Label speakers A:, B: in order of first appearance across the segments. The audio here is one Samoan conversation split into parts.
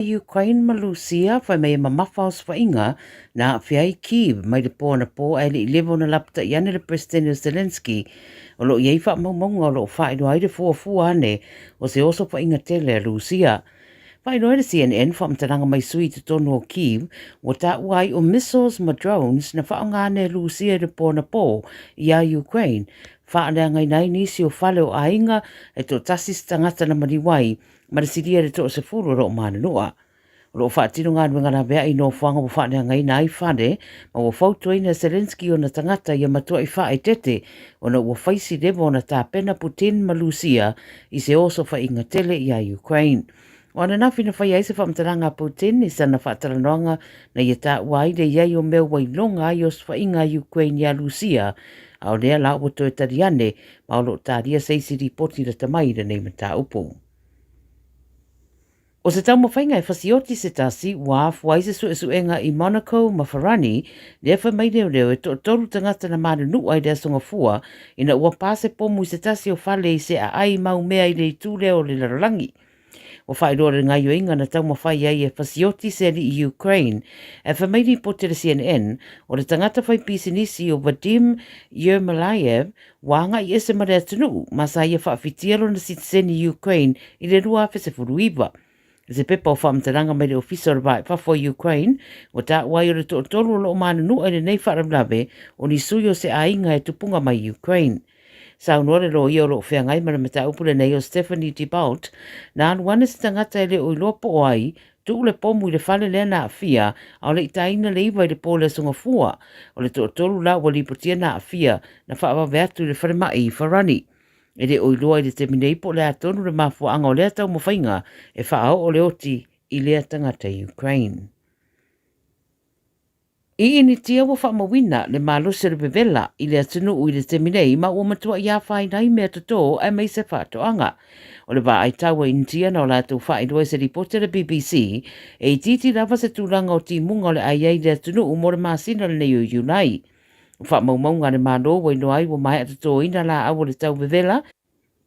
A: Ukraine ma Lusia fai mai e mamafa osofaiga na aafia ai Kyiv mai le po anapō ae le i leva ona lapata'i ane le Peresetene o Zelenskyy o lo o i ai faamaumauga o lo o faailoa ai le fuafua ane o se osofaiga tele a Lusia. Faailoa ai le CNN faamatalaga mai sui i totonu o Kyiv ua taua ai o missiles ma drones na faaaoga ane e Lusia i le po anapō iā Ukraine faaleagaina ai nisi o fale o aiga e toatasi se tagata na maliu ai ma le silia i le toasefulu o lo o manunua. O lo o faatino galuega laveai i nofoaga ua faaleagaina ai fale ma ua fautuaina e Zelenskyy ona tagata ia matuai faaeteete ona ua fai si leva ona tapena Putin ma Lusia i se osofaiga tele iā Ukraine. O ananafi na faia ai se faamatalaga a Putin i sana faatalanoaga na ia taua ai le i ai o mea ua iloga ai osofaiga a Ukraine iā Lusia, a o lea la ua toe tali ane ma o lo o talia se isi lipoti lata mai i lenei mataupu. O se taumafaiga e fasioti se tasi ua afua ai se suesuega i Monaco ma Farani, lea fai mai leoleo e toatolu tagata na manunua i le Aso Gafua ina ua pa se pomu i se tasi o fale i se aai mau mea i le itu lea o le lalolagi. Ua faailoa le gaioiga na taumafai ai e fasioti se alii Ukraine. E fai mai lipoti a le CNN, o le tagata fai pisinisi o Vadim Yermolayev ua agai ese ma le atunuu ma sa ia faafitia lona sitiseni Ukraine i le 2019. I se pepa o faamatalaga mai le Ofisa o le Va i Fafo o Ukraine, ua taua ai o le toatolu o lo o manunua i lenei faalavelave o ni sui o se aiga e tupuga mai Ukraine. Saunoa le loia o lo o feagai ma le mataupu lenei o Stephanie Debault, na alu ane se tagata e le o iloa po o ai, tuu le pomu i le fale lea na aafia, a o le i taina le iva i le po o le Aso Gafua. O le toatolu la ua lipotia na aafia, na faavave atu i le falemai i Farani. E le o iloa i le taimi nei po o le a tonu le mafuaaga o lea taumafaiga e faaoo le oti i lea tagata Ukraine. I Initia ua faamauina le malosi o le vevela i le atunuu i le taimi nei ma ua matuai afaina ai mea totō aemaise faatoaga. O le vaai tau a Initia na o latou faailoa i se lipoti a le BBC, e itiiti lava se tulaga o timuga o le ai ai i le atunuu mo le masina lenei o Iulai. O faamaumauga a le Malo ua iloa ai ua maea totōina laau o le tau vevela,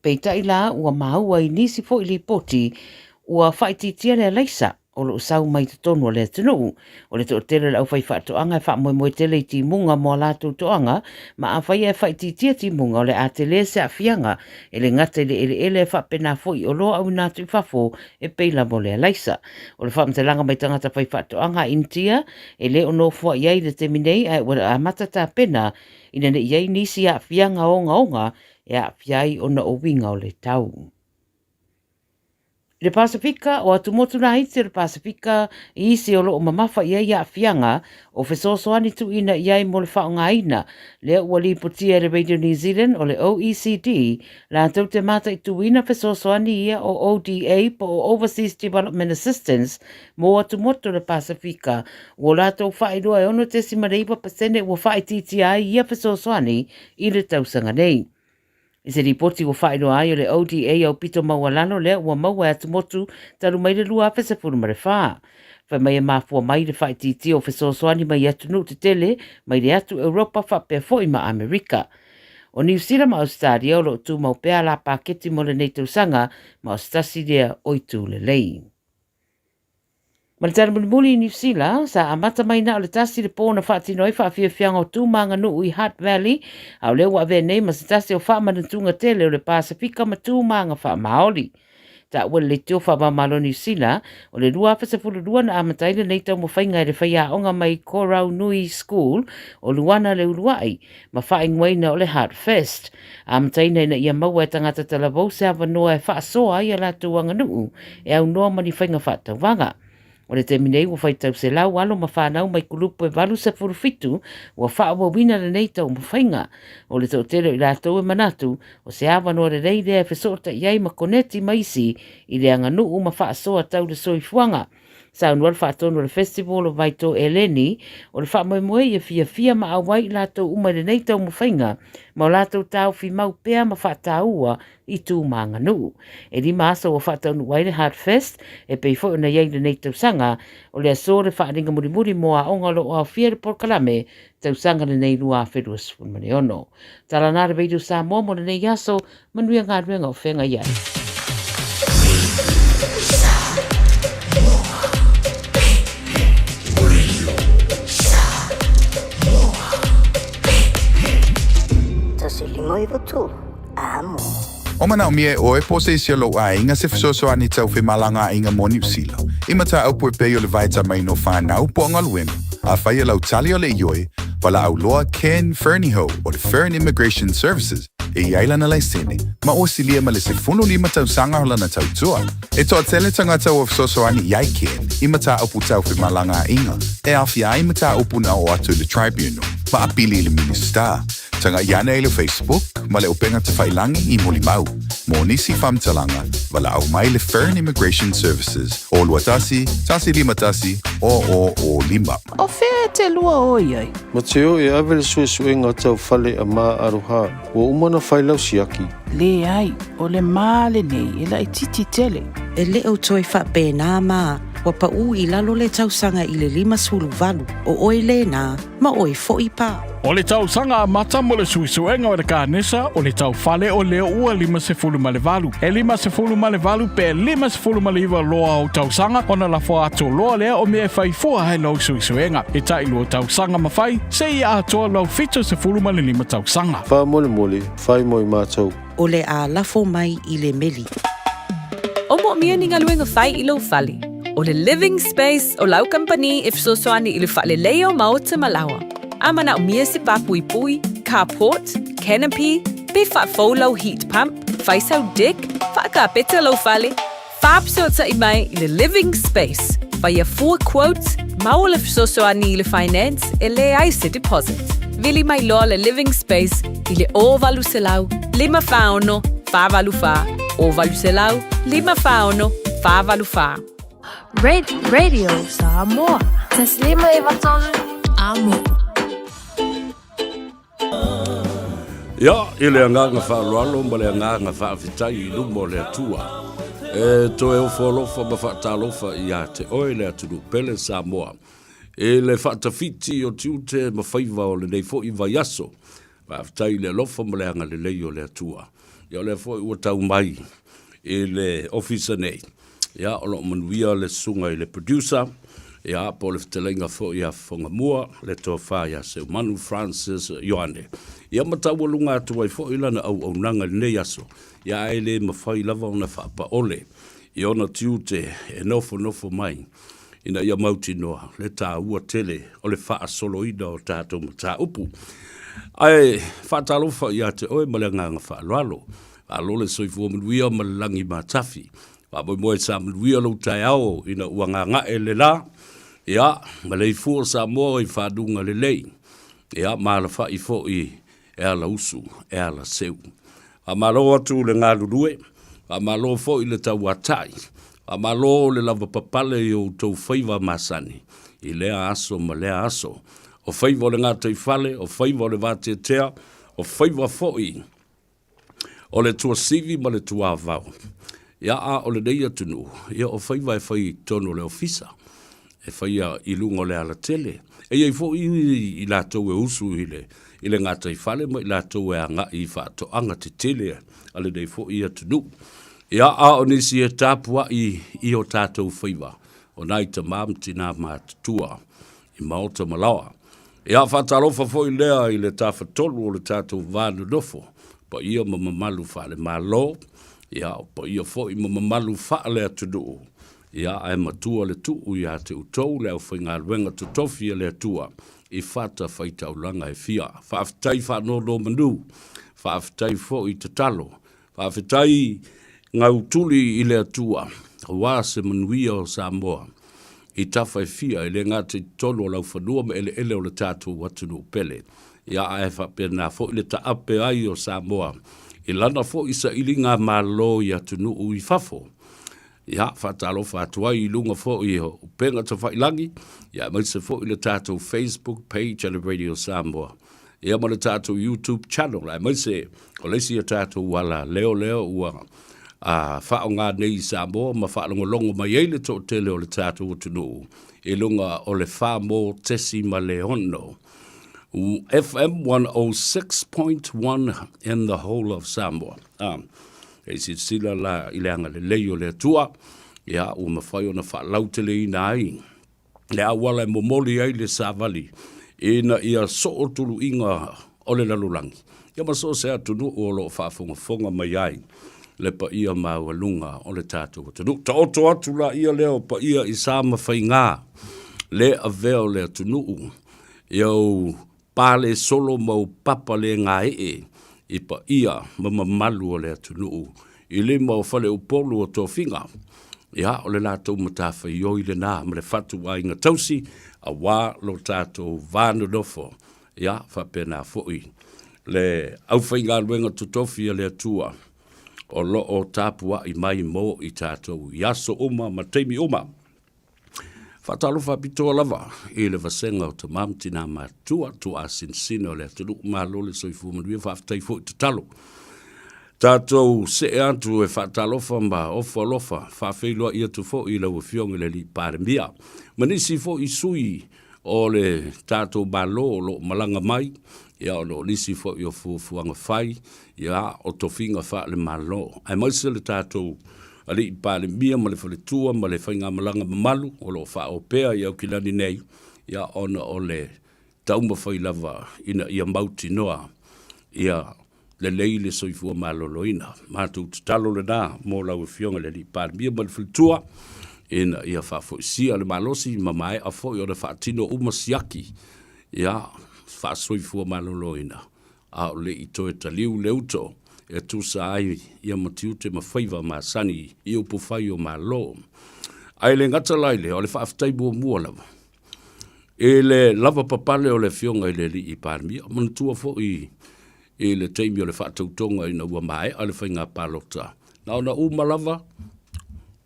A: Peitai la, ua maua i nisi foi lipoti ua faaitiitia le alaisa o lo o sau mai totonu o le atunuu. O le toatele o le aufaifaatoaga e faamoemoe tele i timuga mo a latou toaga, ma afai ae faaitiitia timuga o le a tele se aafiaga e le gata i le eleele ae faapena foi i oloa auina atu i fafo e pei lava o le alaisa. O le faamatalaga mai tagata faifaatoaga a Initia e le o nofoai ai i le taimi nei ae ua amata tapena ina ne i i ai nisi aafiaga ogaoga e aafia ai ona o uiga o le tau. I le Pasefika, o atumotu laiti o le Pasefika i isi o lo o mamafa i ai aafiaga o fesoasoani tuuina i ai mo le faaaogaina, lea ua lipotia e le Radio New Zealand o le OECD latou te mataituina fesoasoani ia o ODA po o Overseas Development Assistance mo atumotu o le Pasefika ua latou faailoa e 6.9 pasene ua faaitiitia ai ia fesoasoani i le tausaga nei. I se lipoti ua faailoa ai o le ODA aupito maualalo lea ua maua e atumotu talu mai le 2014. Fai mai e mafua mai le faaitiitia o fesoasoani mai atunuu tetele mai le atu Europa faapea foi ma Amerika. O Niu Sila ma Ausetalia o lo o tumau pea a la paketi mo lenei tausaga ma o se tasi lea o itu lelei. Ma le tala mulimuli i Niu Sila, sa amata mai na o le tasi le pō na faatino ai faafiafiaga o Tu ma Aganuu i Hutt Valley, a o lea ua avea nei ma se tasi o faamanatuga tele o le Pasefika ma Tu ma Aga Faamaoli. Taua le leitio faava-o-Malo Niu Sila, o le 2012 na amata ai lenei taumafaiga e le faiaoga mai Koraunui School o Luana Leulua'i ma faaigoaina o le Hutt Fest. Amataina ina ia maua e tagata talavou se avanoa e faasoa ai a latou aganuu e aunoa ma ni faiga faatauvaga. O le taimi nei ua faitau selau alo ma fanau mai kulupu e 87 ua faaauauina lenei taumafaiga. O le toatele o i latou e manatu o se avanoa lelei lea e fesootai ai ma koneti ma isi i le aganuu ma faasoa tau le soifuaga. Saunoa le faatonu o le Festival o Vaitō Eleni, o le faamoemoe ia fiafia ma auai i latou uma i lenei taumafaiga ma o latou taofi mau pea ma faataua i tu ma aganuu. E lima aso ua faataunuu ai le Heart Fest e pei foi ona i ai i lenei tausaga, o le aso le faaaliga mulimuli mo aoga o lo o aofia i le polokalame tausaga lenei 2026. Tala na le Radio Samoa mo lenei aso, manuia galuega o feagai ai.
B: 9 3, Amo.
C: O manaʻomia e ʻoe po o se isi o lou ʻāiga se fesoasoani tau femalagaʻaiga mo Niu Sila. I mataupu e pei o le vaetamaina o whanau po o galuega. Afai e lau tali o le ioe, walaʻau loa Ken Fernihough o le Fern Immigration Services e i ai lana laisene ma ua silia ma le 15 tausaga o lana tautua. E toatele tagata ua fesoasoani i ai Ken i mataupu tau femalagaʻaiga e aafia ai mataupu na oo atu i le Tribunal ma apili i le Minisita. Tagaʻi ane i le Facebook ma le upega tafailagi i Molimau. Mo nisi faamatalaga, valaau mai le Fern Immigration Services o 21 151 00 5.
D: O fea e te lua o i ai?
E: Mateo e ave le suesuega tau fale a Ma Aroha, ua uma ona fai lau siaki.
D: Leai, o le ma lenei e laitiiti tele.
F: E le o toe faapena ma ua paʻū i lalo le tausaga i le 58, o ʻoe lēnā, ma ʻoe foʻi pā.
G: O le tausaga amata mo le suesuega o le kanesa o le tau fale o leo ua 58. E 58 pe 59 loa ou tausaga ona lafo atu loa lea o mea e fai fua ai lou suesuega. E tailua tausaga ma fai, seia atoa lou 75 tausaga.
E: Faamolemole, fai mo i matou.
F: O le a lafo mai i le meli.
H: O moomia ni galuega fai i lou fale. O le Living Space o lau kamupani e fesoasoani i le faaleleia o maota ma laoa. A manaomia se pā puipui, carport, canopy, pe faafou lau heat pump, fai sau deck, faakapeta lou fale, faafesootai mai i le Living Space. Faia fua quote, maua le fesoasoani i le finance e leai se deposit. Vili mai loa le Living Space i le 0800 546 484, 0800 546 484.
I: Radio Samoa. 1 5 3. Amo.
J: Ia, i le agaga faaaloalo ma le agaga faafetai i luma o le Atua, e toe ofo alofa ma faatalofa ia te oe le atunuu pele Samoa, i le faatafiti o tiute ma faiva o lenei foi vaiaso. Faafetai i le alofa ma le agalelei o le Atua. Ia o lea foi ua tau mai i le ofisa nei. Ia, o lo o manuia le susuga i le producer, ia, po o le fetalaiga foi ia Fofogamua, le tofa ia Seumanu Francis Ioane. Ia ma taualuga atu ai foi lana auaunaga i lenei aso, ia ae le mafai lava ona faapaole i ona tiute e nofonofo mai ina ia mautinoa le taua tele o le faasoloina o tatou mataupu. Ae faatalofa ia te oe ma le agaga faaaloalo. Malo le soifua manuia ma le lagi matafi. Faamoemoe sa manuia lou taeao ina ua gaga'e le la, ia, maleifua Samoa i fanuga lelei, ia, ma alafa'i foi e ala usu, e ala seu. Faamalo atu le galulue, faamalo foi le tauatai, faamalo le lavapapale i o outou faiva masani i lea aso ma lea aso. O faiva o le gataifale, o faiva o le vateatea, o faiva foi o le tuasivi ma le tuavao. Ia, a o lenei atunuu, ia o faiva e fai i totonu o le ofisa, e faia i luga o le alatele. E i ai foi i latou e usu i le, i le gataifale ma i latou e agai i faatoaga tetele a lenei foi atunuu. Ia, a o nisi e tapuai i o tatou faiva, o nai tamā ma tinā matutua i maota ma laoa. Ia faatalofa foi lea i le Tafatolu o le tatou va nonofo, paia ma mamalu faale-Malo, ia o paia foi ma mamalu faale-atunuu, ia ae matua le tuu ia te outou le aufaigaluega totofi a le Atua i fatafaitaulaga e fia. Faafetai faanonomanu, faafetai foi tatalo, Faafetai gautuli i le Atua aua se manuia o Samoa i tafa e fia, e le gata i totonu o laufanua ma eleele o le tatou atunuu pele, ia ae faapena foi le taape ai o Samoa i lana foi sailiga malo i atunuu i fafo. Ia, faatalofa atu ai i luga foi o upega tafailagi, ia aemaise foi le tatou Facebook page a le Radio Samoa, ia ma le tatou YouTube channel, aemaise o le isi o tatou ala leo lea ua a faaaoga nei i Samoa ma faalogologo mai ai le toatele o le tatou atunuu i luga o le 4.6 FM 106.1 in the whole of Samoa. Ah. E silasila la i le agalelei o le Atua, ia, ua mafai ona faalauteleina ai le auala e momoli ai le savali ina ia soo tuluiga o le lalolagi. Ia ma so o se atunuu o lo o faafogafoga mai ai le paia maualuga o le tatou atunuu. Taoto atu laia lea o paia i sa ma faigā le avea o le atunuu i ou pale solo ma ou papa le gaee i paia ma mamalu o le atunuu i lima o faleupolu o tofiga. Ia, o le latou matafaioi lena ma le fatuaiga tausi aua lo tatou va nonofo. Ia, faapena foi le aufaigaluega totofi a le Atua o lo o tapuai mai mo i tatou i aso uma ma taimi uma. Faatalofa pitoa lava i le vasega o tama ma tina matua, tuaasinasina o le atunuu, malo le soifua manuia, faafetai foi tatalo. Tatou see atu e faatalofa ma ofo alofa, faafeiloai atu foi i lau Afioga i le Alii Palemia, ma nisi foi sui o le tatou Malo o lo o malaga mai, ia ona o nisi foi o fuafuaga fai, ia o tofiga faale-Malo, aemaise le tatou Alii Palemia ma le faletua ma le faigamalaga mamalu o lo o faaopea i Aukilani nei, ia ona o le taumafai lava ina ia mautinoa ia lelei le soifua maloloina. Matou tatalo lena mo lau Afioga i le Alii Palemia ma le faletua ina ia faafoisia le malosi ma maea foi ona faatino uma siaki ia faasoifua maloloina a o le i toe taliu le uto e tusa ai ia ma tiute ma faiva masani i upufai o Malo. Ae le gata la i lea, o le faafetai muamua lava i le lavapapale o le Afioga i le Alii Palemia. Manatua foi i le taimi o le faatautoga ina ua maea le faiga palota, na ona uma lava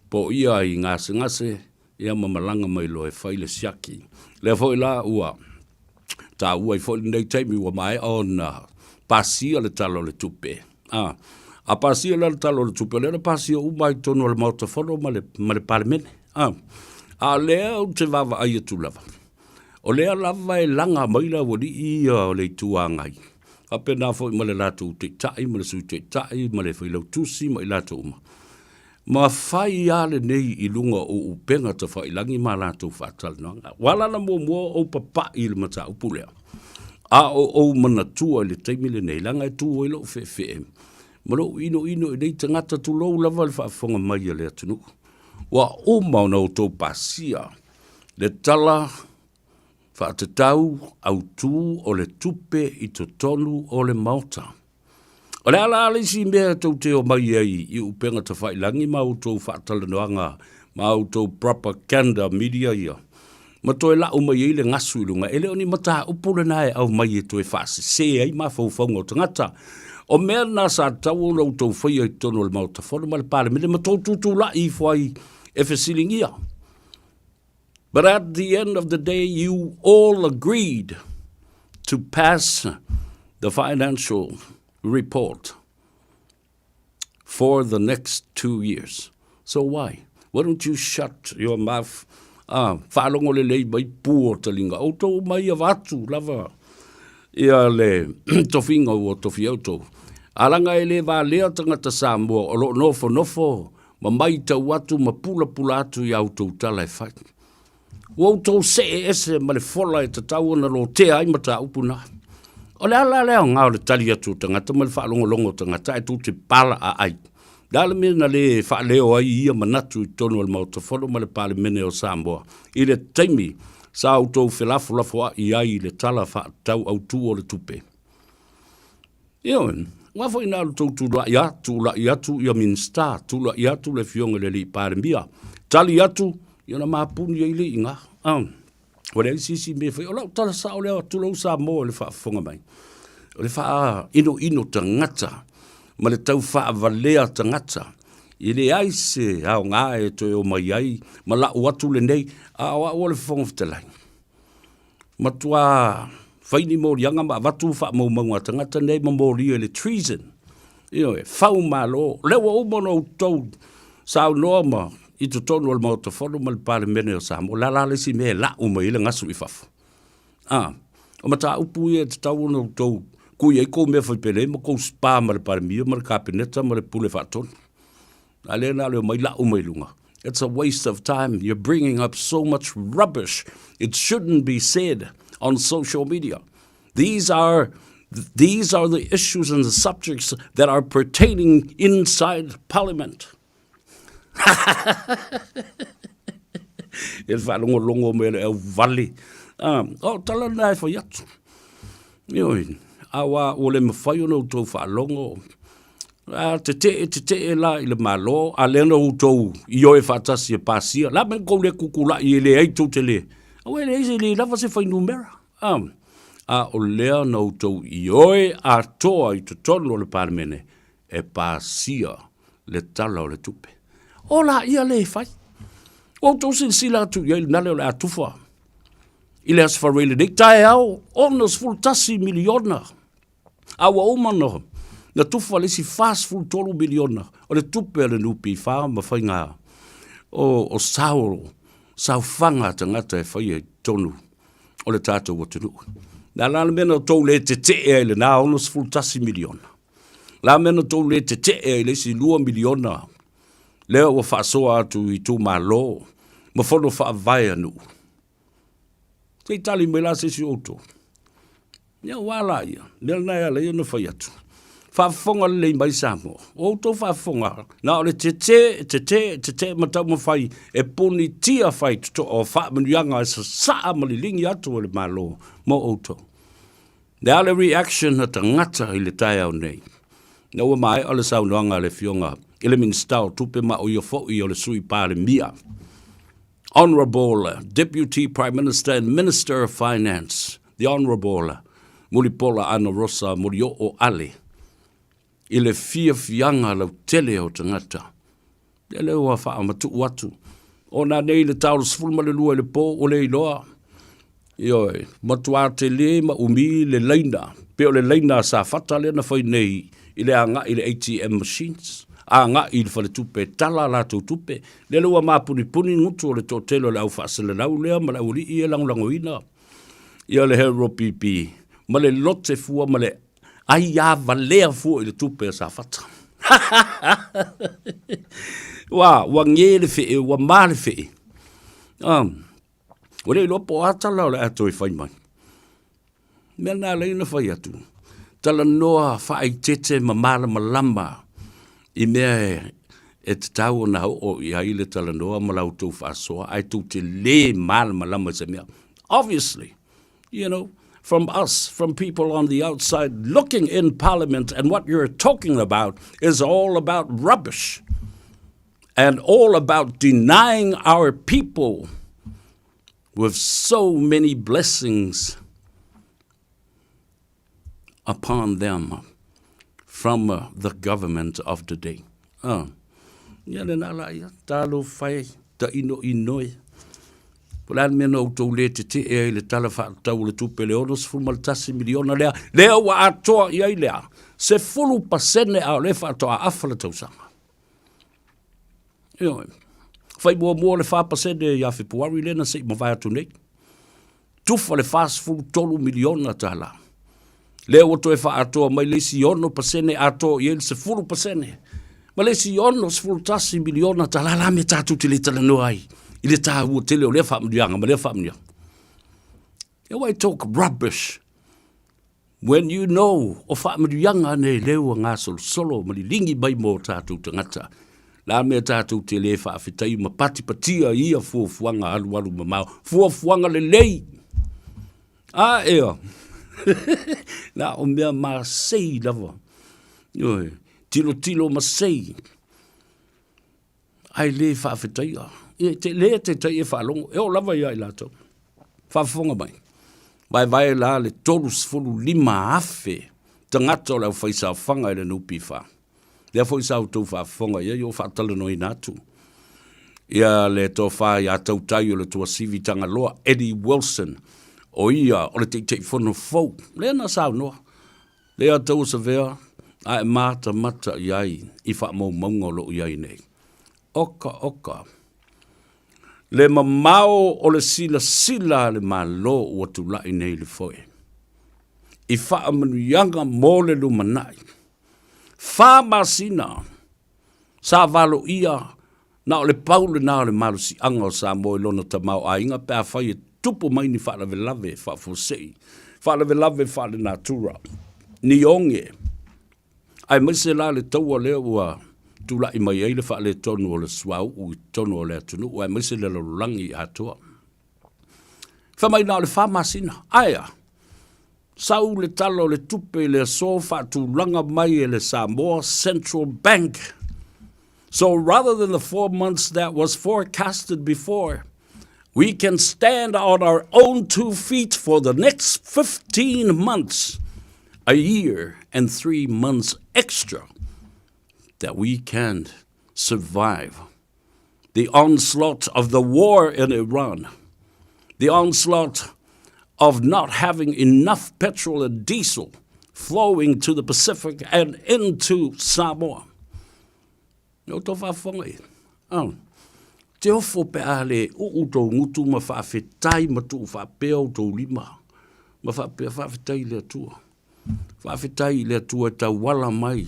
J: poia i gasegase ia ma malaga mai loa e fai le siaki. Lea foi la ua taua ai foi lenei taimi ua maea ona pasia le Tala o le Tupe. A, a pasia la le Tala o le Tupe, o lea na pasia uma ai i totonu o le Maota Fono ma le, ma le Palemene. A, a o lea ou te vaavaai atu lava, o lea lava e laga mai le aualii ia o le Itu Agai, faapena foi ma le latou Taitai ma le Sui Taitai ma le Failautusi ma i latou uma. Ma fai a lenei i luga o upega tafailagi ma a latou faatalanoaga. Ua ala ona muamua ou papai i le mataupu lea, a o ou manatua i le taimi lenei, leaga e tu ai lou feefee ma lou inoino i nei tagata, tulou lava le faafofoga mai a le atunuu. Ua uma ona outou pasia le Tala Faatatau Autu o le Tupe i totonu o le Maota. O le a la le isi mea tou te omai ai i upega tafailagi ma outou faatalanoaga ma outou propaganda media ia, ma toe lau mai ai le gasu i luga, e le o ni mataupu lena e aumai e toe faasese ai mafaufauga o tagata. O mea na sa tatau ona outou faia i totonu o le Maota Fono ma le Palemene ma tou tutulai ifo ai e fesiligia. But at the end of the day you all agreed to pass the financial report for the next 2 years. So why? Why don't you shut your mouth? Ah, faalogo lelei mai pu o taliga. Outou mai avatu lava ia le tofiga ua tofia outou. A laga e le valea tagata Samoa o lo o nofonofo ma maitau atu ma pulapula atu i a outou tala e fai. Ua outou see ese ma le fola e tatau ona lotea ai mataupu na. O le a la le aoga o le tali atu o tagata ma le faalogologo o tagata ae tou te pala aai? O le a le mea na le faaleo ai ia manatu i totonu o le Maota Fono ma le Palemene o Samoa i le taimi sa outou felafolafoai ai i le Tala Faatatau Autu o le Tupe? Ioe, aua foi na o le tou tulai a, tulai atu ia Minisita, tulai atu le Afioga i le Alii Palemia, tali atu, ia ona mapuni ai lea i ina. Ah, ua leai se isi mea e faia. O lau tala sao lea, tulou Samoa i le faafofoga mai, o le faainoino tagata ma le tau faavalea tagata. E leai se aoga e toe omai ai ma lau atu lenei, a o au o le Fofoga Fetalai. Matua fai ni moliaga ma avatu faamaumauga a tagata nei ma molia i le treason. Ioe, fau malo. O lea ua uma ona outou saunoa ma i totonu o le Maota Fono ma le Palemene o Samoa. O le a la le isi mea e lau mai ai le gasu i fafo? A, o mataupu ia e tatau ona outou kui ai kou mea faipelei ma kou spa ma le Palemia ma le Kapeneta ma le Pule Faatonu. A lea na o le omai lau mai luga. It's a waste of time. You're bringing up so much rubbish. It shouldn't be said on social media. These are These are the issues and the subjects that are pertaining inside Parliament. E le faalogologo mai o le auvale. O tala na e fai atu. Ioe, aua ua le mafai ona outou faalogo. A tetee, tetee la i le Malo, a lea na outou ioe faatasi e pasia. La mea tou le tutulai e leai tou te le. Aua e leai se le lava se fuainumera. A, a o lea na outou ioe atoa i totonu o le Palemene e pasia le Tala o le Tupe. O la ia le fai. Ua outou silasila atu i ai i le nale o le a tufa i le Aso Faraile nei taeao, $61 miliona. A ua uma ona na tufa le isi $43 miliona o le tupe a le NPF ma faiga o, o sao, saofaga a tagata e faia i totonu o le tatou atunuu. Na la le mea na outou le tetee ai i lena $61 miliona. La mea na outou le tetee ai i le isi $2 miliona lea ua faasoa atu i itumalo ma fono faavae a nuu. Se i tali mai la se isi o outou. Ia ua a laia, mea lena e ala ai ona fai atu. Faafofoga lelei mai Samoa. O outou faafofoga, na o le tete, tete, tete ma taumafai e punitia faitotoa o faamanuiaga e sasaa ma liligi atu e le Malo mo outou. Le a le reaction a tagata i le taeao nei? Ina ua maea le saunoaga a le Afioga i le Minisita o Tupe ma o ia foi o le Sui Palemia, Honourable Deputy Prime Minister and Minister of Finance, the Honourable Mulipola Anarosa Molioo Ale, i le fiafiaga lautele o tagata. Ia lea ua faamatuu atu. Ona nei le ta o le 12 i le po ua le iloa. Ioe, matua tele ma umi le laina, pe o le laina a Safata lea na fai nei i le agai i le ATM machines, agai i le faletupe e tala a latou tupe. Lea la ua mapunipuni gutu o le toatele o le au faaselelau lea ma le aualii e lagolagoina ia le HRPP ma le lote fua ma le aiā valea fua i le tupe a Safata. Ua, ua ge le fee, ua ma le fee. Um, ua le iloa po o a tala o le a toe fai mai. Mea na alai ona fai atu, talanoa faaeteete ma malamalama i mea e, e tatau ona oo i ai le talanoa ma la outou faasoa, ae tou te le malamalama i se mea. Obviously, you know, from us, from people on the outside looking in Parliament and what you're talking about is all about rubbish and all about denying our people with so many blessings upon them from uh, the government of the day. Uh, ia le nā la ia, talofa e, ta ino inoi. Po o le a le mea na outou le tetee ai i le Tala Faatatau o le Tupe i le $61 miliona lea, lea ua atoa i ai le a? 10% a o lea faatoa afa le tausaga. Ioe. Fai muamua le 4% ia Fepuari lea na se i mavae atu nei. Tufa le $43 miliona tala. Lea ua toe faaatoa mai le isi 6% atoa i ai le 10%. Ma le isi $61 miliona tala la mea tatou te le talanoa ai i le taua tele o lea faamanuiaga ma lea faamanuiaga. Yeah, why talk rubbish when you know o faamanuiaga nei lea ua gasolosolo ma liligi mai mo tatou tagata. La mea tatou te le faafetai ma patipatia i ia fuafuaga alualu mamao, fuafuaga lelei. A ea, na o mea masei lava. Ioe, tilotilo masei. Ae le faafetaia. Ia, te, le taitai e faalogo. E oo lava ia i latou. Faafofoga mai. Vaevae la le 35,000 tagata o le aufaisaofaga i le NPF. Lea foi sa outou faafofoga i ai o faatalanoaina atu ia le tofa ia Tautai o le Tuasivi Tagaloa, Eddie Wilson, o ia o le Taitaifono fou, lea na saunoa, lea tauasavea a e matamata i ai i faamaumauga o lo o i ai nei. Oka, oka. Le mamao o le silasila a le Malo ua tulai nei i le foe, i faamanuiaga mo le lumanai. Fa masina sa valoia na o le pau lena o le malosiaga o Samoa i lona tamaoaiga pe afai e tupu mai ni faalavelave faafuasei, faalavelave faalenatura. ni oge, aemaise la le taua lea ua tulai mai ai le faaletonu o le suauu i totonu o le atunuu, aemaise le lalolagi atoa. Fai mai na o le fa masina, ae a? Sau le Tala o le Tupe i le aso faatulaga mai e le Samoa Central Bank. So rather than the four months that was forecasted before, we can stand on our own two feet for the next 15 months, a year and three months extra that we can survive the onslaught of the war in Iran, the onslaught of not having enough petrol and diesel flowing to the Pacific and into Samoa. No tō whaafonga i. Oh. Te ofo pe a le uu tō ngutu ma whaafetai ma tuu whaapea o tō lima. Ma whaapea whaafetai le atua. Faafetai i le Atua e tauala mai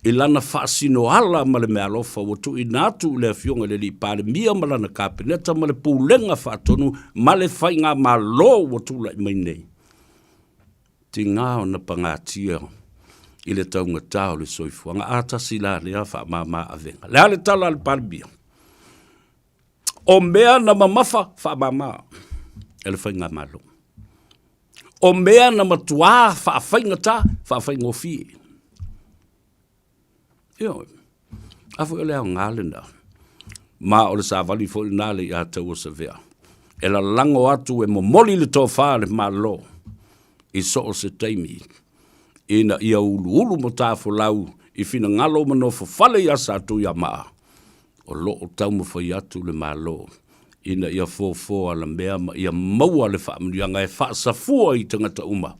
J: i lana faasinoala ma le meaalofa ua tuuina atu i le Afioga i le Alii Palemia ma lana Kapeneta ma le Pulega Faatonu ma le Faigamalo ua tulai mai nei. Tiga ona pagatia i le taugata o le soifuaga. A tasi la lea faamama avega. Le a le tala a le Palemia? O mea na mamafa faamama e le Faigamalo. O mea na matuā faafaigata, faafaigofie. Ioe. A foi o le aoga lena. Ma o le savali foi lena le ia taua savea. E lalago atu e momoli le tofa a le Malo i so o se taimi ina ia uluulu matafolau i finagalo ma nofofale iā Satuiamaa o lo o taumafai atu le Malo ina ia fofo alamea ma ia maua le faamanuiaga e faasafua i tagata uma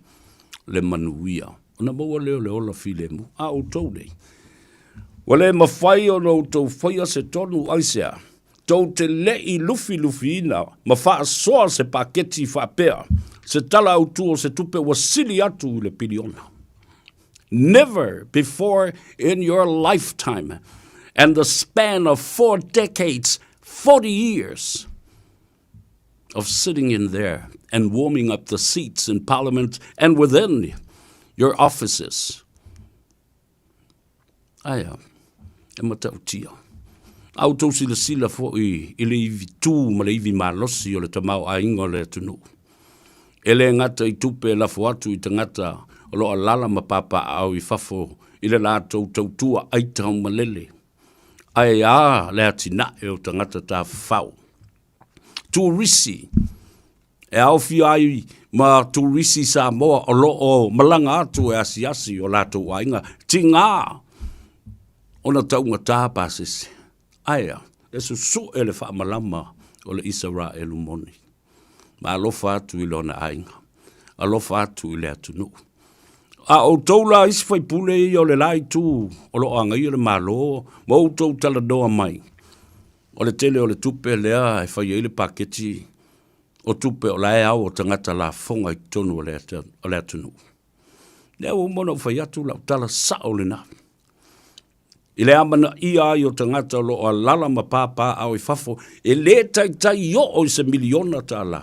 J: le manuia ona maua lea o le ola filemu. A outou nei, ua le mafai ona outou faia se tonu aisea tou te le i lufilufiina ma faasoa se paketi faapea se tala autu o se tupe ua sili atu i le piliona. Never before in your lifetime and the span of four decades, 40 years of sitting in there and warming up the seats in Parliament and within your offices. Aia, e matautia. A outou silasila foi i le ivi tū ma le ivi malosi o le tamaoaiga o le atunuu. E le gata i tupe e lafo atu i tagata o lo o alaala ma papaaao i fafo i le latou tautua aitaumalele, ae a le atinae o tagata tafafao. Turisi e aofia ai ma turisi Samoa o lo o malaga atu e asiasi i o latou aiga, tiga ona taugata pasese. Aea, e susue le faamalama o le Isaraelu moni. Ma alofa atu i lona aiga, alofa atu i le atunuu. A outou la isi faipule ia o le la itu o lo o agaia le Malo ma outou talanoa mai, o le tele o le tupe lea e fai ai le paketi o tupe o la e ao o tagata lafoga i totonu o le atunuu. Lea ua uma ona ou fai atu lau tala sao lena. I le amanaia ai o tagata o lo o alala ma pāpāao i fafo, e le taitai oo i se miliona tālā.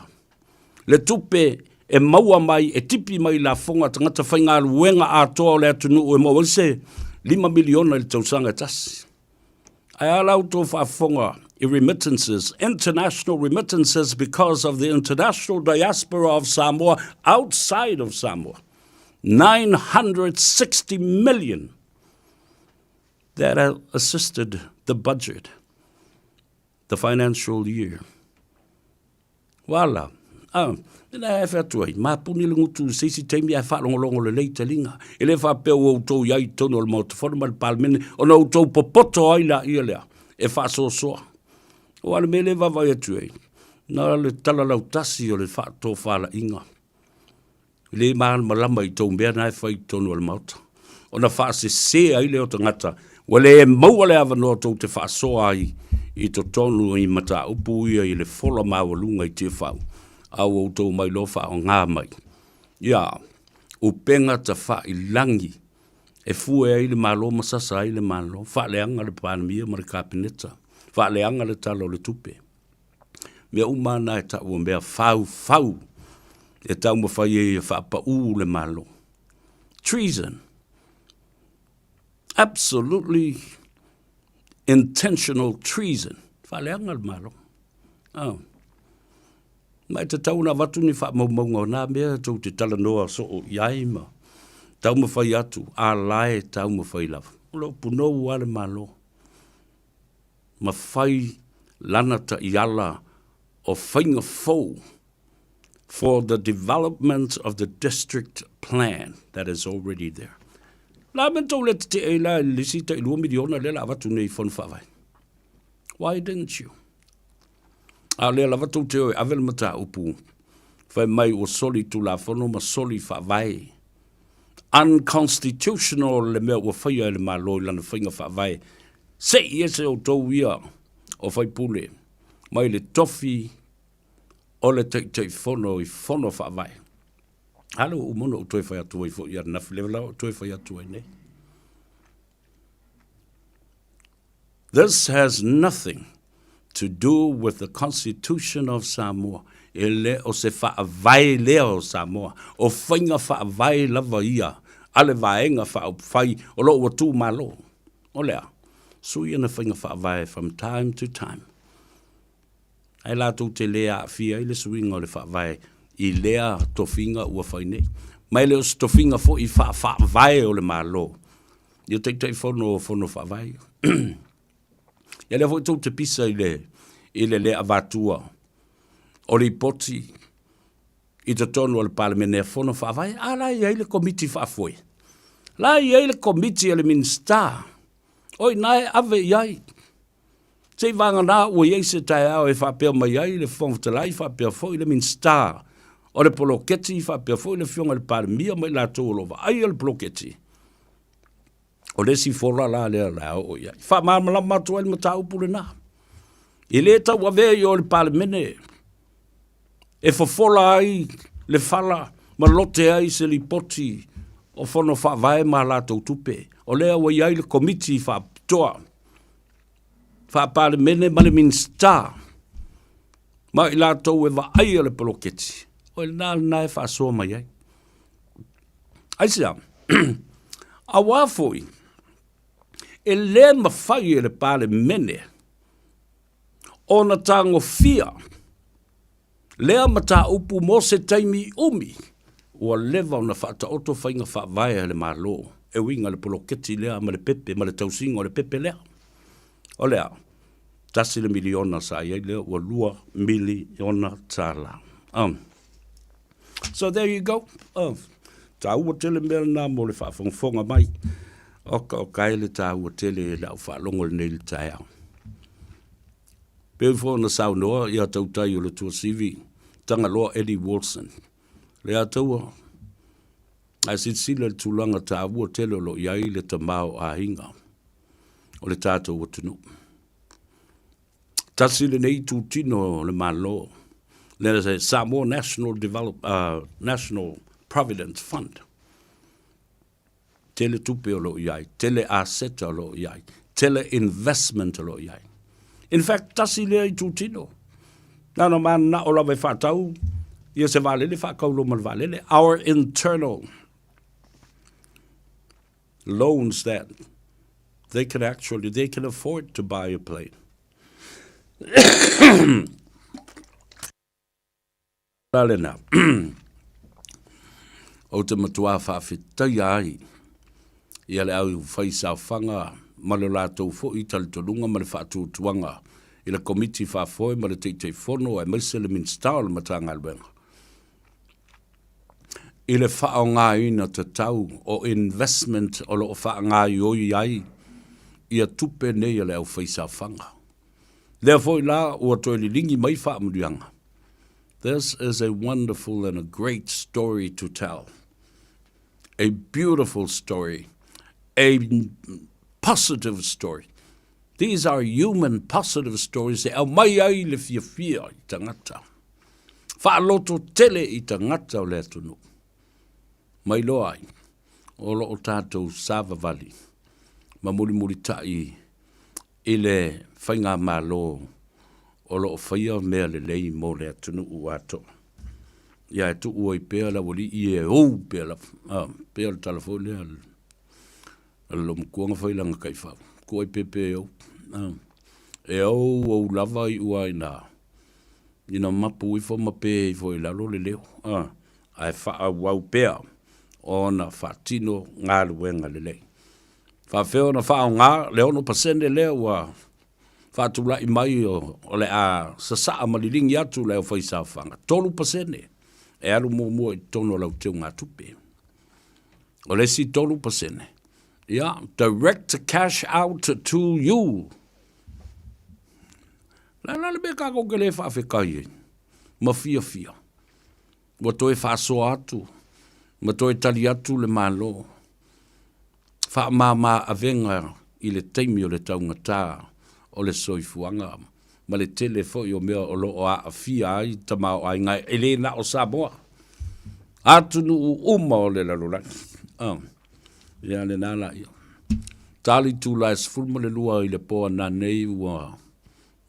J: Le tupe e maua mai, e tipi mai i lafoga a tagata faigaluega atoa o le atunuu e maua ai se lima miliona i le tausaga e tasi. Ae a la outou faafofoga i remittances, international remittances because of the international diaspora of Samoa outside of Samoa. 960 million that assisted the budget, the financial year. Ua ala, mena e whea atu ai, māpuni le ngutu i se isi taimi ae whaalongolongo lelei taliga. E le faapea ua outou i ai i totonu o le Maota Fono ma le Palemene ona outou popoto ai laia lea e faasoasoa. Aua o le mea lea e vaavaai atu ai, na o le tala lautasi o le faatofalaiga. E le malamalama i tou mea na e fai i totonu o le Maota. Ona faasese ai lea o tagata, ua le maua le avanoa tou te faasoa ai i totonu i mataupu ia i le fola maualuga i Tiafau, a ua outou mai loa faaaoga mai. Ia, upega tafailangi e fue ai le Malo ma sasa ai le Malo, faaleaga le Palemia ma le Kapeneta, faaleaga le Tala o le Tupe. Mea uma na e tau o mea faufau e taumafai ai e faapaū le Malo. Treason. Absolutely intentional treason. Faaleaga le Malo. Oh. Ma e tatau ona avatu ni faamaumauga o na mea tou te talanoa soo i ai ma taumafai atu, a la e taumafai lava. O lo o punou lava le Malo ma fai lana taiala o faiga fou for the development of the district plan that is already there. La me tou le tetee ai la i le isi tailua miliona lea la avatu nei i Fono Faavae. Why didn't you? A o lea lava tou te o e ave le mataupu fai mai ua soli Tulafono ma soli Faavae. Unconstitutional le mea ua faia e le Malo i lana faiga faavae. Se i ese outou ia o faipule mai le tofi o le Taitaifono i Fono Faavae. A lea ua uma ona ou toe fai atu ai foi ananafi, lea la ua ou toe fai atu ai nei. This has nothing to do with the Constitution of Samoa. E le o se faavae lea o Samoa. O faiga faavae lava ia a le Vaega Faaupufai o lo o ua tumalo. O le a? Sui ana faiga faavae from time to time. Ae latou te le aafia ai le suiga o le faavae i lea tofiga ua fai nei. Ma e le o se tofiga foi faa-faavae o le Malo ia Taitaifono o Fono Faavae ia. Ia lea foi tou te pisa i le, i le le avatua o lipoti i totonu o le Palemene a Fono Faavae, a la e i ai le Komiti Faafoe. La e i ai le Komiti a le Minisita, o i ina e ave i ai. Se i vagana ua i ai se taeao e faapea mai ai le Fofoga Fetalai faapea foi le Minisita o le poloketi faapea foi le Afioga i le Palemia ma i latou o lo o vaaia le poloketi. O le isi fola la lea o le a oo i ai. Faamalamalama atu ai le mataupu lena. E le tauavea i o i le Palemene e fofola ai le fala ma lote ai se lipoti o Fono Faavae ma a latou tupe. O lea ua i ai le Komiti Faapitoa Faa-Palemene ma le Minisita ma i latou e vaaia le poloketi, o lena lena e faasoa mai ai. Aisea? Auā foi, e le mafai e le Palemene ona tagofia lea mataupu mo se taimi umi ua leva ona faataoto faiga faavae a le Malo e uiga i le poloketi lea ma le pepe ma le tausiga o le pepe lea. O le a? $1 miliona sa i ai lea ua $2 miliona. So there you go. Oh, taua tele mea lena mo le faafogafoga mai. Oka oka e le taua tele i lau faalogo lenei le taeao. Pei foi ona saunoa ia tautai o le Tuasivi, Tagaloa Eddie Wilson. Le ataua, ae silasila i le tulaga taua tele o lo o i ai le tamaoaiga o le tatou atunuu. Tasi lenei itutino o le Malo, le Samoa National, Develop, National Provident Fund. Tele tupe o lo o i ai, tele aseta o lo o i ai, tele investment o lo o i ai. In fact, tasi lea itutino. Na ona mananao lava e faatau ia se vaalele, faatau loa ma le vaalele. Our internal loans that they can actually, they can afford to buy a plane. La lena. Ou te matuā faafetaia ai ia le au fai saofaga ma le latou foi talitonuga ma le faatuatuaga i le Komiti Faafoe ma le Taitaifono aemaise le Minisita o le Matagaluega i le faaaogaina tatau o investment o lo o faagaoioi ai ia tupe nei a le aufaisaofaga. Lea foi la ua toe liligi mai faamanuiaga. This is a wonderful and a great story to tell. A beautiful story. A positive story. These are human positive stories e aumai ai le fiafia i tagata. Faaloto tele i tagata o le atunuu. Mai loa ai, o lo o tatou savavali ma mulimulitai i le faigamalo o lo o faia mea lelei mo le atunuu atoa. Ia e tuu ai pea le aualii e ou pea lava. A, pea o le tala foi lea a le loomatua na fai i lana taifau, tuu ai pea pea e ou. A, e ou ou lava iu lava ina, ina mapu ifo ma pe ifo i lalo le leo, a, ae faaauau pea ona faatino galuega lelei. Faapefea ona faaaoga le 6% lea ua faatulai mai o le a sasaa ma liligi atu le aufaisaofaga, 3% e alu muamua i totonu o lau teugatupe. O le isi 3%, ia, direct cash out to you. O le a la le mea tatou te le faafetai ai ma fiafia? Ua toe faasoa atu ma toe tali atu le Malo faamama avega i le taimi o le taugata o le soifuaga ma le tele foi o mea o lo o aafia ai tamaoaiga e le na o Samoa, atunuu uma o le lalolagi. Ah, ia lena laia. Tali itula e 12 i le po ananei ua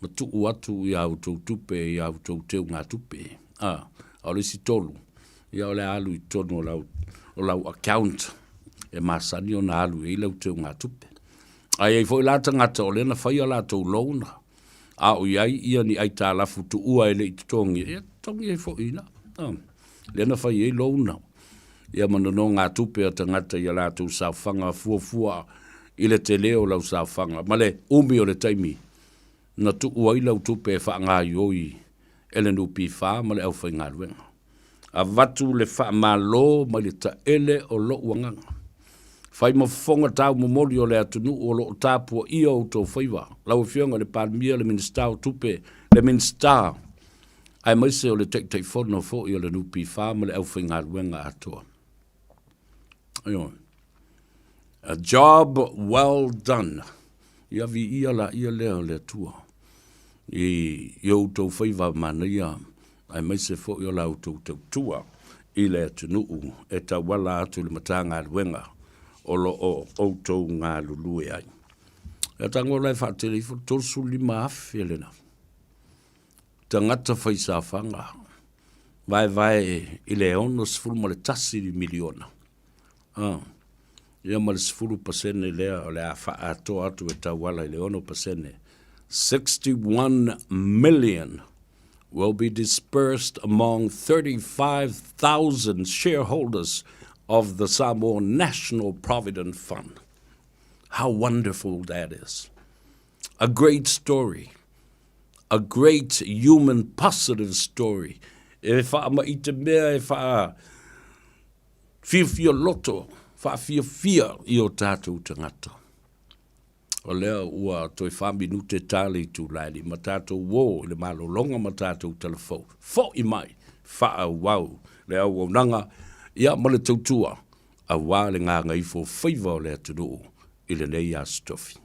J: matuu atu i a outou tupe i a outou teugatupe. A, a o le isi tolu, ia o le a alu i totonu o lau, o lau account e masani ona alu i ai lau teugatupe. A i ai foi la tagata o lea na fai a latou loan, a o i ai ia ni aitalafu tuua e le i totogia, ia totogi ai foi i ina. A, lea na fai ai loan, ia ma nonogatupe a tagata i a latou saofaga fuafua i le tele o lau saofaga ma le umi o le taimi na tuu ai lau tupe e faagaioi e le NPF ma le aufaigaluega. Avatu le faamalo mai le taele o lou agaga. Fai ma fofoga taumomoli o le atunuu o lo o tapuaia outou faiva, lau Afioga i le Palemia, le Minisita o Tupe, le Minisita aemaise o le Taitaifono foi o le NPF ma le aufaigaluega atoa. Ioe. A job well done. Ia viia laia lea o le Atua i, i outou faiva manaia aemaise foi o la outou tautua i le atunuu e tauala atu i le Matagaluega o lo o outou galulue ai. Ia tago la e faatele ifo 35,000 lena tagata faisaofaga vaevae i le 61 miliona. Ah, ia ma le 10% lea o le a faaatoa atu e tauala i le 6%. 61 million will be dispersed among 35,000 shareholders of the Samoa National Provident Fund. How wonderful that is. A great story. A great human positive story. E whaama i te mea e whaa fiafia loto, whaafiafia i o tātou tangata. O lea ua toe wha minute tā le itula e lima tātou ō i le malologa ma tātou talafou. Fo'i mai, whaauau le auaunaga, ia ma le tautua, auā le gagaifo faiva o le atunuu i lenei Aso Tofi.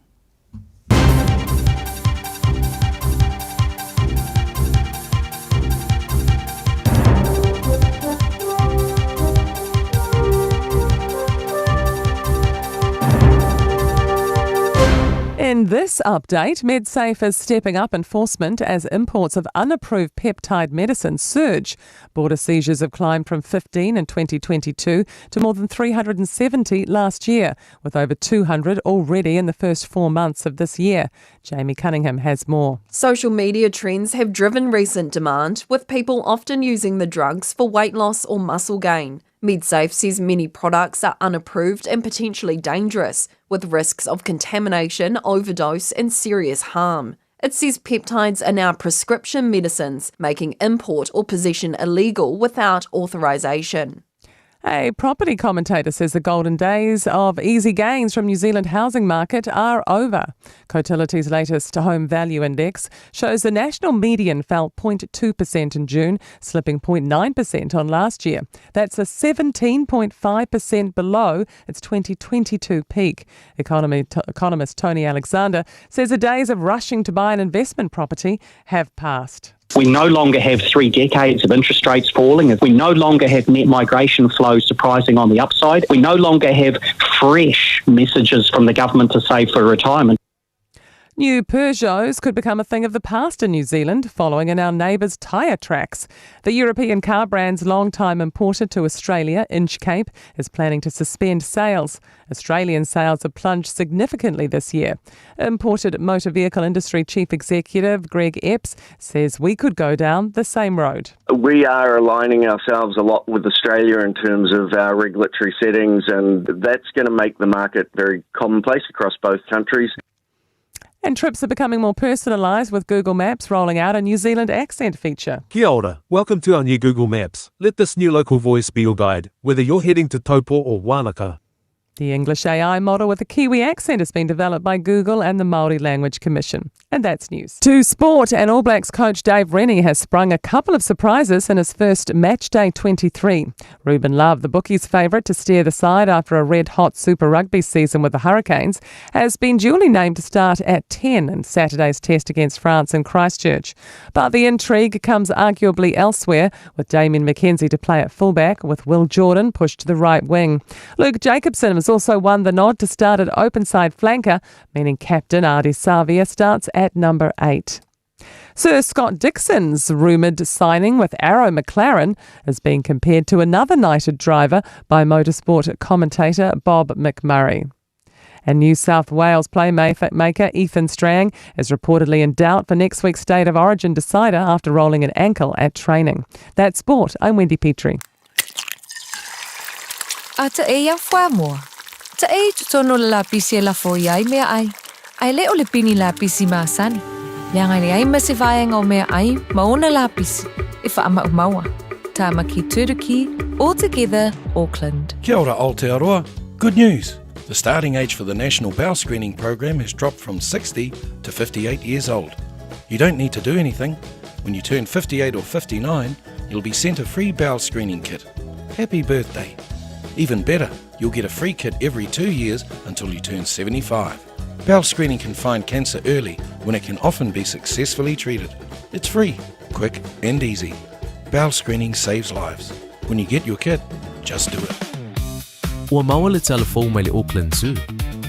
H: In this update, MedSafe is stepping up enforcement as imports of unapproved peptide medicine surge. Border seizures have climbed from 15 in 2022 to more than 370 last year, with over 200 already in the first four months of this year. Jamie Cunningham has more.
B: Social media trends have driven recent demand, with people often using the drugs for weight loss or muscle gain. MedSafe says many products are unapproved and potentially dangerous, with risks of contamination, overdose, and serious harm. It says peptides are now prescription medicines, making import or possession illegal without authorisation.
H: A property commentator says the golden days of easy gains from New Zealand housing market are over. Cotility's latest home value index shows the national median fell 0.2% in June, slipping 0.9% on last year. That's a 17.5% below its 2022 peak. Economy, economist Tony Alexander says the days of rushing to buy an investment property have passed.
K: We no longer have three decades of interest rates falling. We no longer have net migration flows surprising on the upside. We no longer have fresh messages from the government to save for retirement.
L: New Peugeots could become a thing of the past in New Zealand, following in our neighbours' tyre tracks. The European car brand's long-time importer to Australia, Inchcape, is planning to suspend sales. Australian sales have plunged significantly this year. Imported motor vehicle industry chief executive Greg Epps says we could go down the same road.
M: We are aligning ourselves a lot with Australia in terms of our regulatory settings, and that's going to make the market very commonplace across both countries.
L: And trips are becoming more personalised with Google Maps rolling out a New Zealand accent feature.
N: Kia ora. Welcome to our new Google Maps. Let this new local voice be your guide, whether you're heading to Taupo or Wanaka.
L: The English AI model with a Kiwi accent has been developed by Google and the Māori Language Commission. And that's news. To sport, and All Blacks coach Dave Rennie has sprung a couple of surprises in his first match day 23. Ruben Love, the bookies' favourite to steer the side after a red-hot Super Rugby season with the Hurricanes, has been duly named to start at 10 in Saturday's test against France in Christchurch. But the intrigue comes arguably elsewhere, with Damian McKenzie to play at fullback, with Will Jordan pushed to the right wing. Luke Jacobson has also won the nod to start at openside flanker, meaning captain Ardie Savea starts at number 8. Sir Scott Dixon's rumoured signing with Arrow McLaren is being compared to another knighted driver by motorsport commentator Bob McMurray. And New South Wales playmaker Ethan Strang is reportedly in doubt for next week's State of Origin decider after rolling an ankle at training. That's sport. I'm Wendy Petrie.
O: A ta e ia fuamoa. Ta e i totonu o le lapisi e lafo i ai meaai, a e le o le pini lapisi masani, leaga e leai ma se vaega o meaai ma ona lapisi e faamaumaua. Tāmaki Turuki, All Together, Auckland.
P: Kia ora Aotearoa. Good news! The starting age for the National Bowel Screening Program has dropped from 60 to 58 years old. You don't need to do anything. When you turn 58 or 59, you'll be sent a free bowel screening kit. Happy birthday! Even better, you'll get a free kit every two years until you turn 75. Bowel screening can find cancer early when it can often be successfully treated. It's free, quick, and easy. Bowel screening saves lives. When you get your kit, just do it.
Q: Ua maua le tala fou mai le Auckland Zoo.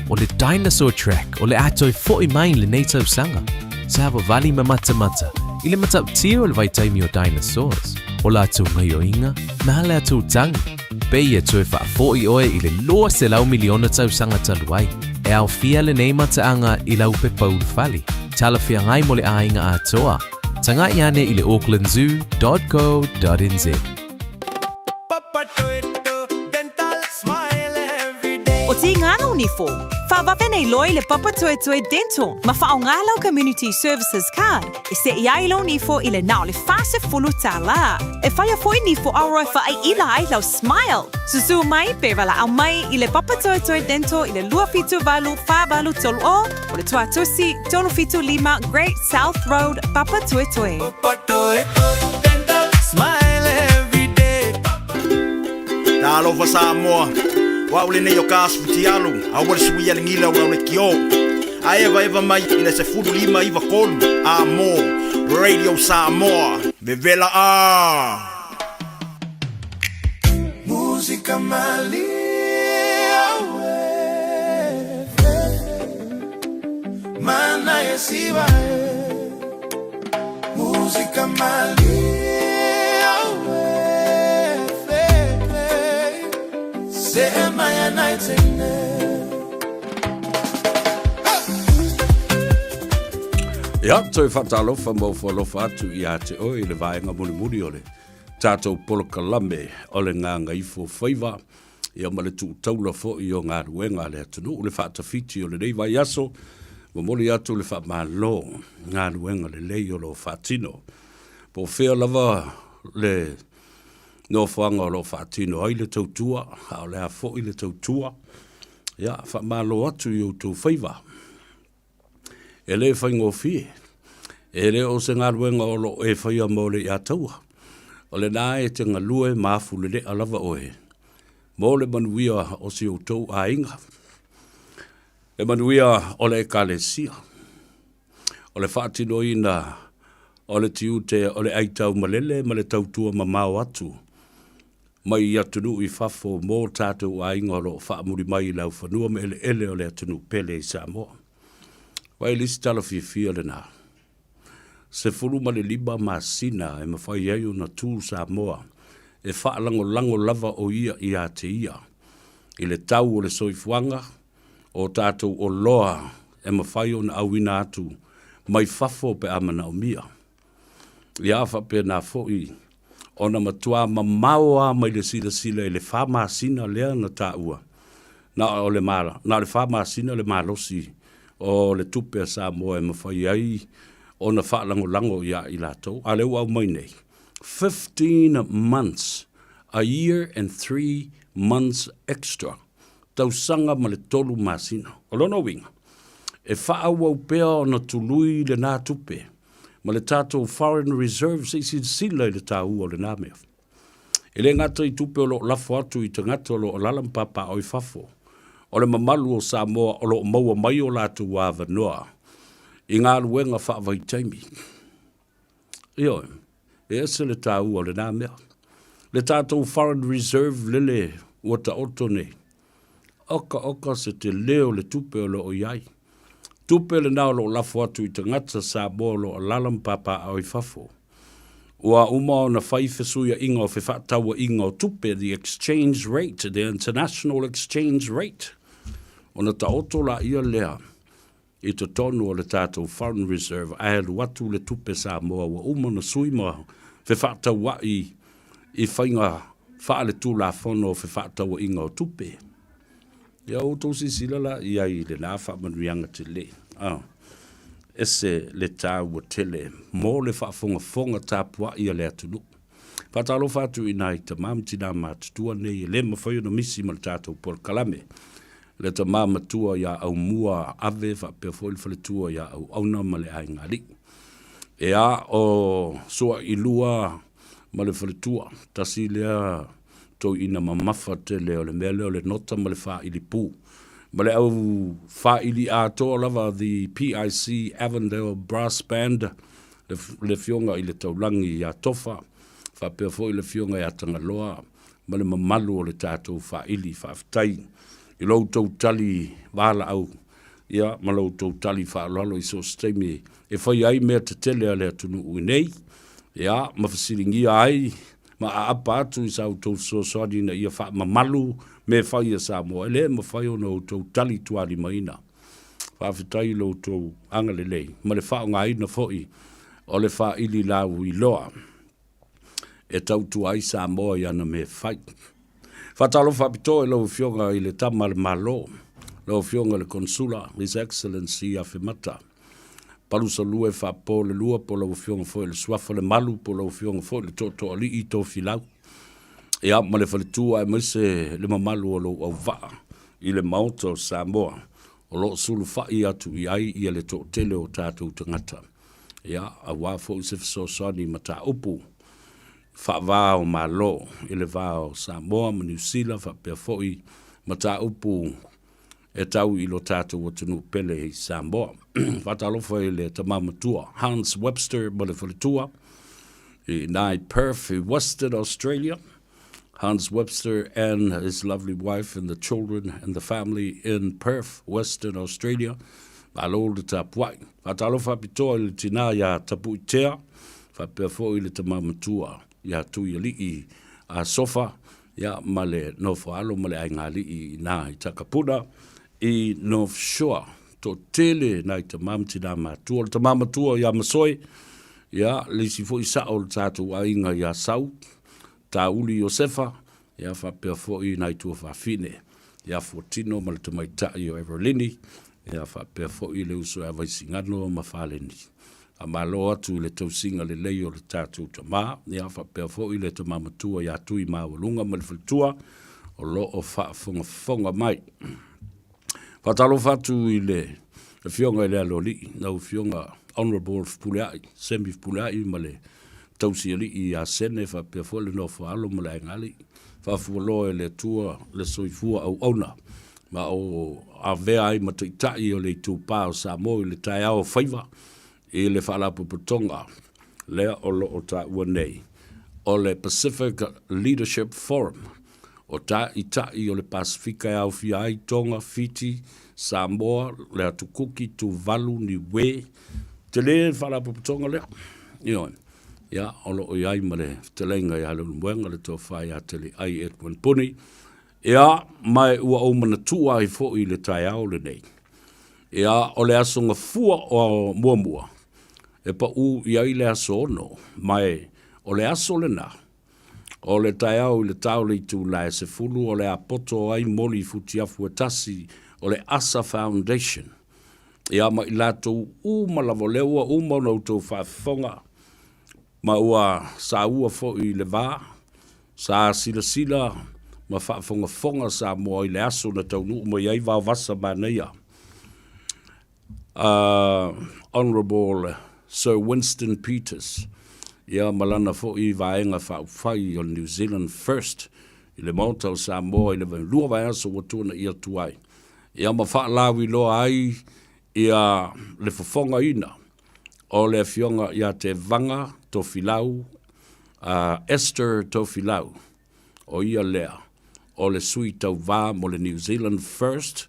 Q: O le Dinosaur Track o le a toe fo'i mai i lenei tausaga. Savavali ma matamata i le matautia o le vaitaimi o dinosaurs, o latou ngaioiga ma latou tagi. Pei e toe faafo'i oe i le 200 miliona tausaga talu ai. E aofia lenei mataaga i lau pepa ulufale, talafeagai mo le aiga atoa. Tagai ane i le aucklandzoo.co.nz.
H: O Tīngana o Nifo, whawawe nei loa i le Papatoetoe Dental ma whaonga lau Community Services Card e se'i ai lou nifo i le na o le 40 tālā. E whaia foi nifo aroa e whaaila ai lau smile. Susu mai pe walaau mai i le Papatoetoe Dental i le 278 48 30 o le Tuatosi 375 Great South Road, Papatoetoe.
R: Talofa Samoa, o au lenei o ka asu tialu, aua le suia le gila o le kio. A evaeva mai i le 15 93 a mo Radio Samoa, vevela a.
S: Música malia Mana yesiba Música malia Sema ya night
J: Ia, toe faatalofa ma ofo alofa atu ia te oe i le vaega mulimuli o le tatou polokalame o le Gagaifo Faiva, ia ma le tuutaula foi o galuega a le atunuu, le faatafiti o lenei vaiaso, momoli atu le faamalo galuega lelei o lo o faatino. Po o fea lava le nofoaga o lo o faatino ai le tautua, a o le a foi le tautua, ia, faamalo atu i outou faiva. E le faigofie. E le o se galuega o lo o e faia mo le iataua. O lena e te galue ma afulelea lava oe mo le manuia o si outou aiga, le manuia o le Ekalesia, o le faatinoina o le tiute o le aitaumalele ma le tautua mamao atu mai i atunuu i fafo mō tātou aiga o lo o faamuli mai i laufanua ma eleele o le atunuu pele i Samoa. Vai le isi tala fiafia lenā. 15 masina e mafai ai ona tū Samoa e faalagolago lava o ia ia te ia i le tau o le soifuaga o tatou oloa e mafai ona auina atu mai fafo pe a manaomia. Ia faapena foi ona matua mamao lava mai le silasila i le fa masina lea na taua, na o le na o le fa masina le malosi o le tupe a Samoa e mafai ai ona faalagolago ia i latou. A o lea ua aumai nei, 15 months, a year and 3 months extra, tausaga ma le tolu masina. O lona uiga, e faaauau pea ona tului lena tupe ma le tatou foreign reserve se i silasila i le taua o lena mea. E le gata i tupe o lo o lafo atu i tagata o lo o alaala ma papaaao i fafo, o le mamalu o Samoa o lo o maua mai o latou avanoa i galuega faavaitaimi. Ioe, e ese le taua o lena mea. Le tatou foreign reserve lele ua taoto nei, oka oka se tele o le tupe o lo o i ai. Tupe lena o lo o lafo atu i tagata Samoa o lo o alaala ma papaaao i fafo. Ua uma ona fai fesuiaiga o fefaatauaiga o tupe, the exchange rate, the international exchange rate, ona taoto laia lea i totonu o le tatou foreign reserve ae alu atu le tupe Samoa ua uma ona sui ma fefaatauai i faiga faaletulafono o fefaatauaiga o tupe. Ia outou silasila la i ai i lena faamanuiaga tele. Ah, ese le taua tele mo le faafogafoga tapuai a le atunuu. Faatalofa atu i nai tama ma tinā matutua nei e le mafai ona misi ma le tatou polokalame. Le tama matua ia Aumua Ave faapea foi le faletua ia Auauna ma le aiga alii. Ea o Suailua ma le faletua, tasi lea toeaina mamafa tele o le mea lea o le nota ma le faaili pū. Ma le au faaili atoa lava the PIC Avondale Brass Band, le, le afioga i le Taulagi ia Tofa, faapea foi le afioga ia Tagaloa ma le mamalu o le tatou faaili. Faafetai i lo outou tali valaau ia ma lo outou tali faaaloalo i so o se taimi e faia ai mea tetele a le atunuu i nei, ia, ma fesiligia ai ma aapa atu i sa outou fesoasoani ina ia faamamalu mea fai a Samoa, e le mafai ona outou tali tualimaina. Faafetai i lo outou agalelei ma le faaaogaina foi o le faaili lauiloa e tautua ai Samoa i ana mea fai. Faatalofa faapitoa i lau Afioga i le Tama a le Malo, lau Afioga i le Konesula, His Excellency Afemata Palusalue Faapolelua po o lau Afioga foi i le Suafa le Malu po o lau Afioga foi i le Tootooalii Tofilau, ia ma le faletua aemaise le mamalu o lou auvaa i le Maota o Samoa o lo o sulufai atu i ai ia le toatele o tatou tagata, ia, aua foi se fesoasoani i mataupu faava o Malo i le va o Samoa ma Niu Sila faapea foi mataupu e tau i lo tatou atunuu pele i Samoa. Faatalofa i le tama matua Hans Webster ma le faletua i ina i Perth i Western Australia. Hans Webster and his lovely wife and the children and the family in Perth, Western Australia. Malo le tapuai. Faatalofa faapitoa i le tinā iā Tapuitea, faapea foi le tama matua iā Tuialii a Sofa, ia, ma le nofoalo ma le aiga-alii i ina i Takapuna, i North Shore. Toatele nai tama ma tinā matua. O le tama matua iā Masoe, ia, le isi foi sao o le tatou aiga iā Sau, Tauli Iosefa, ia, faapea foi nai tuafafine iā Fuatino ma le tamaitai o Everlini, ia, faapea foi le uso ia Vaisigano ma Faleni. Faamalo atu i le tausiga lelei o le tatou tama, ia faapea foi le tama matua ia Tui Maualuga ma le faletua o lo o faafogafoga mai. Faatalofa atu i le Afioga i le Aloalii, lau Afioga Honourable Fepuleai, Semi Fepuleai ma le Tausialii ia Sene faapea foi le nofo a alo ma le aiga alii. Faafualoa e le Atua le soifua auauna ma o avea ai ma taitai o le itupa o Samoa i le taeao o faiva i le Faalapotopotoga lea o lo o taua nei o le Pacific Leadership Forum. O Tāʻitaʻi o le Pasefika e aofia ai Tonga, Fiti, Samoa, le Atu Kuki, Tuvalu, Niue. Tele le faalapotopotoga lea. Ioe. Ia, o lo o i ai ma le fetalaiga ia Leulumoega le Tofa ia Taliai Edwin Puni. Ia, ma ua ou manatua ai foi i le taeao lenei. Ia, o le Aso Gafua o muamua, e paʻu i ai le aso 6, ma e, o le aso lena, o le taeao i le ta o le itula e 10 o le a poto ai moli futiafu e tasi o le Asa Foundation. Ia ma i latou uma lava, o lea ua uma ona outou faafofoga, ma ua saua foi i le va, sa silasila ma faafogafoga Samoa i le aso na taunuu mai ai vaovasa manaia. Honourable Sir Winston Peters, ia ma lana foi vaega faaupufai o le New Zealand First i le Maota o Samoa i le 2 vaiaso ua tuanaia atu ai, ia ma faalauiloa ai ia le fofogaina o le Afioga ia Tevaga Tofilau, Esther Tofilau, o ia lea o le sui tauva mo le New Zealand First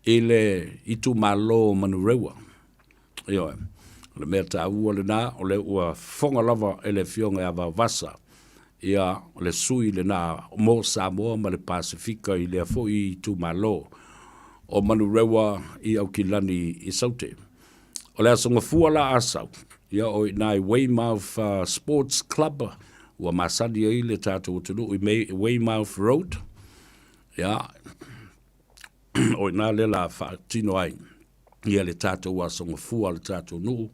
J: i le itumalo o Manurewa. Ioe, o le mea taua lena, o lea ua fofoga lava e le Afioga ia Vaovasa ia le sui lena mo Samoa ma le Pasefika i lea foi itumalo o Manurewa i Aukilani i Saute. O le Aso Gafua la a sau, ia o i ina i Weymouth Sports Club, ua masani ai le tatou atunuu i Weymouth Road, ia, o ina lea la faatino ai ia le tatou Aso Gafua a le tatou nuu,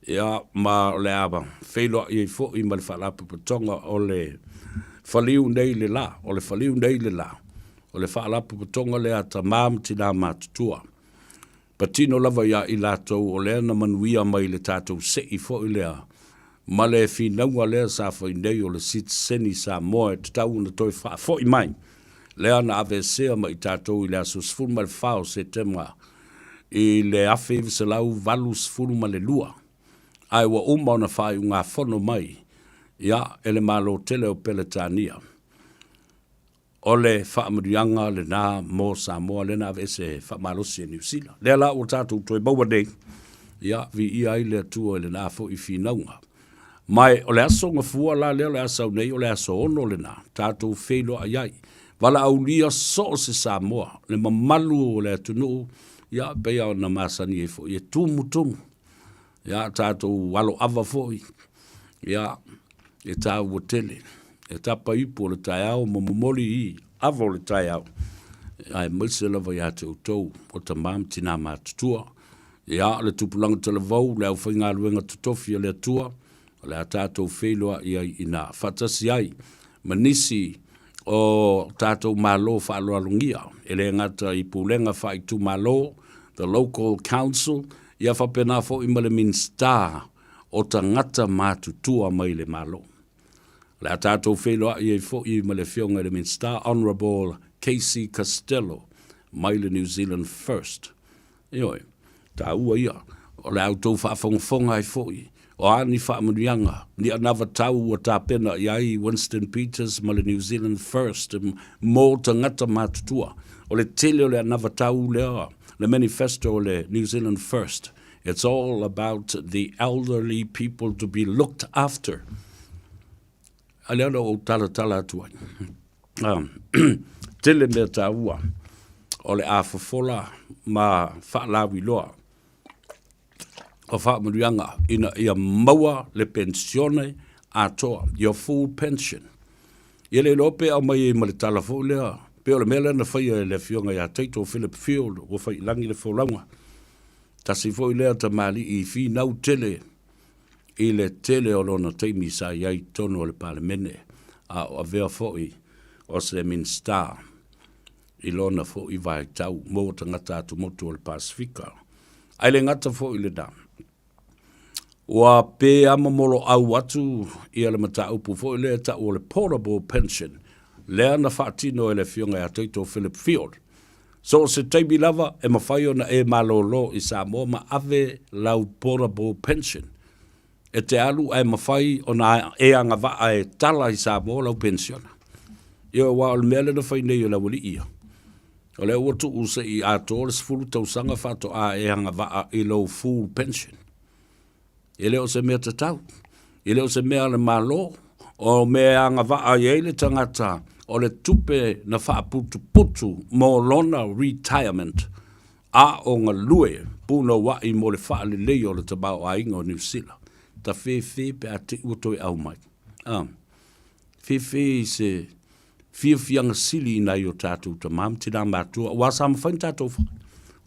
J: ia, ma o le a feiloai ai foi ma le Faalapotopotoga o le Faliu nei le la, o le Faliu nei le la, o le Faalapotopotoga lea a tama ma tina matutua. Patino lava ia i latou o lea na manuia mai le tatou sei foi lea ma le finauga lea sa fai nei o le sitiseni Samoa e tatau ona toe faafoi mai lea na aveesea ma i tatou i le aso 14 o Setema i le 1982 ae ua uma ona faaiugafono mai ia e le Malo tele o Peretania. O le faamanuiaga lena mo Samoa lea na aveese faamalosi e Niu Sila. Lea la ua tatou toe maua nei, ia, viia ai le Atua i lena foi finauga. Ma o le aso gafua la lea o le a sau nei, o le aso 6 lena, tatou feiloai ai. Valaaulia so o se Samoa, le mamalu o le atunuu, ia, pei lava ona masani ai foi, e tumutumu. Ia, tatou aloava foi, ia, e taua tele. E tapa ipu o le taeao ma momoli i ava o le taeao, aemaise lava ia te outou o tama ma tina matutua. Ia, o le tupulaga talavou, le aufaigaluega totofi a le Atua, o le a tatou feiloai ai i ina, faatasi ai ma nisi o tatou malo faaaloalogia, e le gata i pulega faaitumalo, the local council, ia faapena foi ma le Minisita o tagata matutua mai le Malo. O le a tatou feiloai ai foi ma le Afioga i le Minisita Honourable Casey Costello mai le New Zealand First. Ioe, taua ia, o le a outou faafogafoga ai foi, o a ni faamanuiaga, ni anavatau ua tapena i ai Winston Peters ma le New Zealand First mo tagata matutua. O le tele o le anavatau lea, le manifesto o le New Zealand First, It's all about the elderly people to be looked after. A lea na ou talatala atu ai. Tele mea taua o le a fofola ma faalauiloa o faamanuiaga ina ia maua le pensione atoa, your full pension. Ia le iloa pe aumai ai ma le tala foi lea, pe o le mea lea na faia e le afioga ia Taito Philip Field ua fai i lagi le folauga. Tasi foi lea tamalii i finau tele i le tele o lona taimi sa i ai i totonu o le Palemene, a o avea foi o se Minisita i lona foi vaitau mo tagata atumotu o le Pasefika. Ae le gata foi i lena, ua pe a momoloau atu ia le mataupu foi lea e tau o le portable pension, lea na faatino e le Afioga ia Taito Philip Field. So o se taimi lava e mafai ona e malolo i Samoa ma ave lau portable pension e te alu ae mafai ona e agavaa e tala i Samoa lau penisiona. Ioe, aua o le mea lea na fai nei e le aualii ia, o lea ua tuu se i atoa le 10 tausaga faatoa e agavaa i lou full pension. E le o se mea tatau, e le o se mea a le Malo, o mea e agavaa i ai le tagata o le tupe na faaputuputu mo lona retirement a o galue punouai mo le faaleleia o le tamaoaiga o Niu Sila. Tafefe pe a te i ua toe aumai. A fefe i se fiafiaga sili i nai o tatou tama ma tina matua, aua sa mafai ona tatou fai.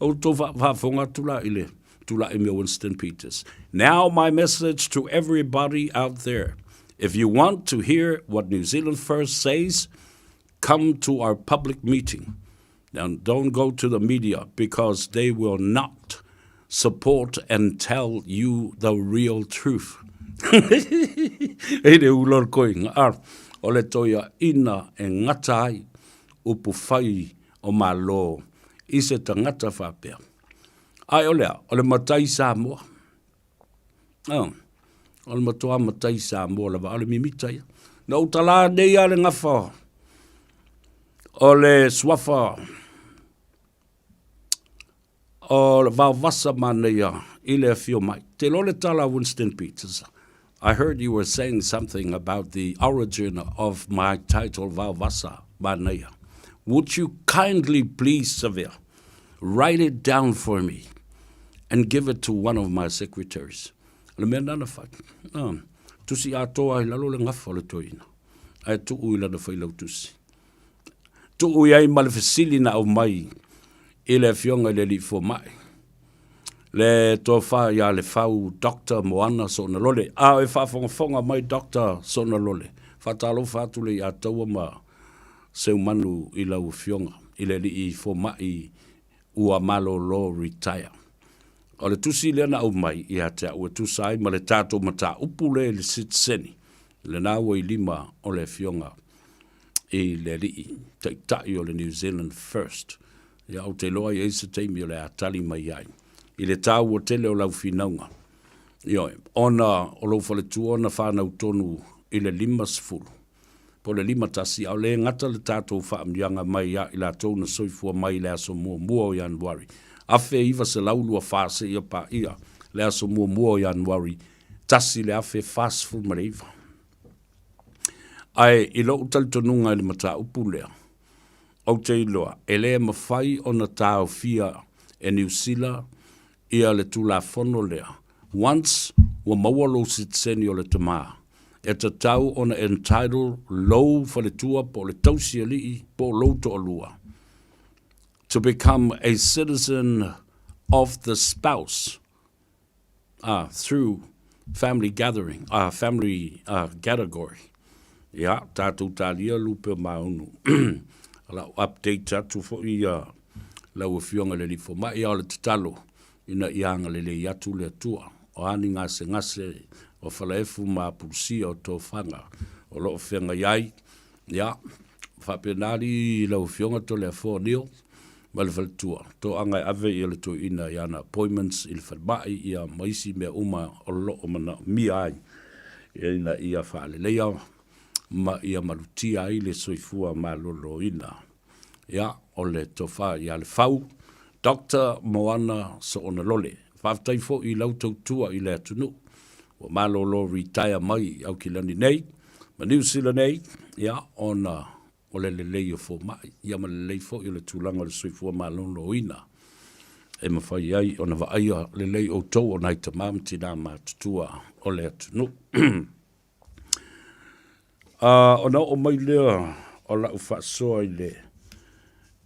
J: O outou faafofoga atu la i le tulai mai o Winston Peters. Now my message to everybody out there, if you want to hear what New Zealand First says, come to our public meeting. Now don't go to the media because they will not support and tell you the real truth. E le ula o le koinga, a o le toeaina e gata ai upu fai o Malo i se tagata faapea. Ae o le a? O le matai Samoa. Oh, o le matua matai Samoa lava, o le mimita ia. Na ou talā nei a le gafa o le suafa o le Vaovasa manaia i le afio mai. Te iloa le tala a Winston Peters. I heard you were saying something about the origin of my title Vaovasa manaia. Would you kindly please, Savea, write it down for me and give it to one of my secretaries? O le mea nana fai. Ah, tusi atoa ai lalo le gafa o le toeaina. Ae tuu i lana failautusi. Tuu i ai ma le fesili na aumai i le Afioga i le Alii Fomai, le Tofa ia Lefau Doctor Moana Soonalole. A o e faafogafoga mai Doctor Soonalole, faatalofa atu le Iataua ma Seumanu i lau Afioga i le Alii Fomai ua malolo retire. O le tusi lea na aumai ia te au e tusa ai ma le tatou mataupu lea i le sitiseni, lena ua i lima o le Afioga i le Alii Taitai o le New Zealand First. Ia, ou te iloa e i ai se taimi o le a tali mai ai i le taua tele o lau finauga. Ioe, ona o lou faletua na fanau tonu i le 50, po o le 51, a o lea e gata le tatou faamanuiaga mai ia i latou na soifua mai i le aso muamua o Ianuari 1924 seia paia le aso muamua o Ianuari 1049. Ae i lou talitonuga i le mataupu lea, ou te iloa e le mafai ona taofia e Niu Sila ia le Tulafono lea, once ua maua lou sitiseni o le tama, e tatau ona entitle lou faletua po o le tausialii po o lou toalua to become a citizen of the spouse. Ah, through family gathering, ah, family ah, category. Ia, tātou tālia lupe o māunu. Lau update atu foi ia lau afioga le lifo mai ia o le tatalo ina ia agalelei atu le Atua. O a ni gasegase o Falaefu ma Apulusia o Tofaga o lo o feagai ai, ia, faapena alii lau afioga Toleafoa Neil, ma le faletua, toaga e ave ia le toeaina i ana appointments i le falemai ia ma isi mea uma o lo o manaomia ai ina ia faaleleia ma ia malutia ai le soifua maloloina. Ia, o le tofa ia Lefau, Doctor Moana Soonalole. Faafetai foi i lau tautua i le atunuu. Ua malolo retire mai i Aukilani nei ma Niu Sila nei, ia, ona o le lelei o fomai, ia ma le lelei foi o le tulaga o le soifua maloloina e mafai ai ona vaaia lelei outou o nai tama ma tinā matutua o le atunuu. Ona oo mai lea o lau faasoa i le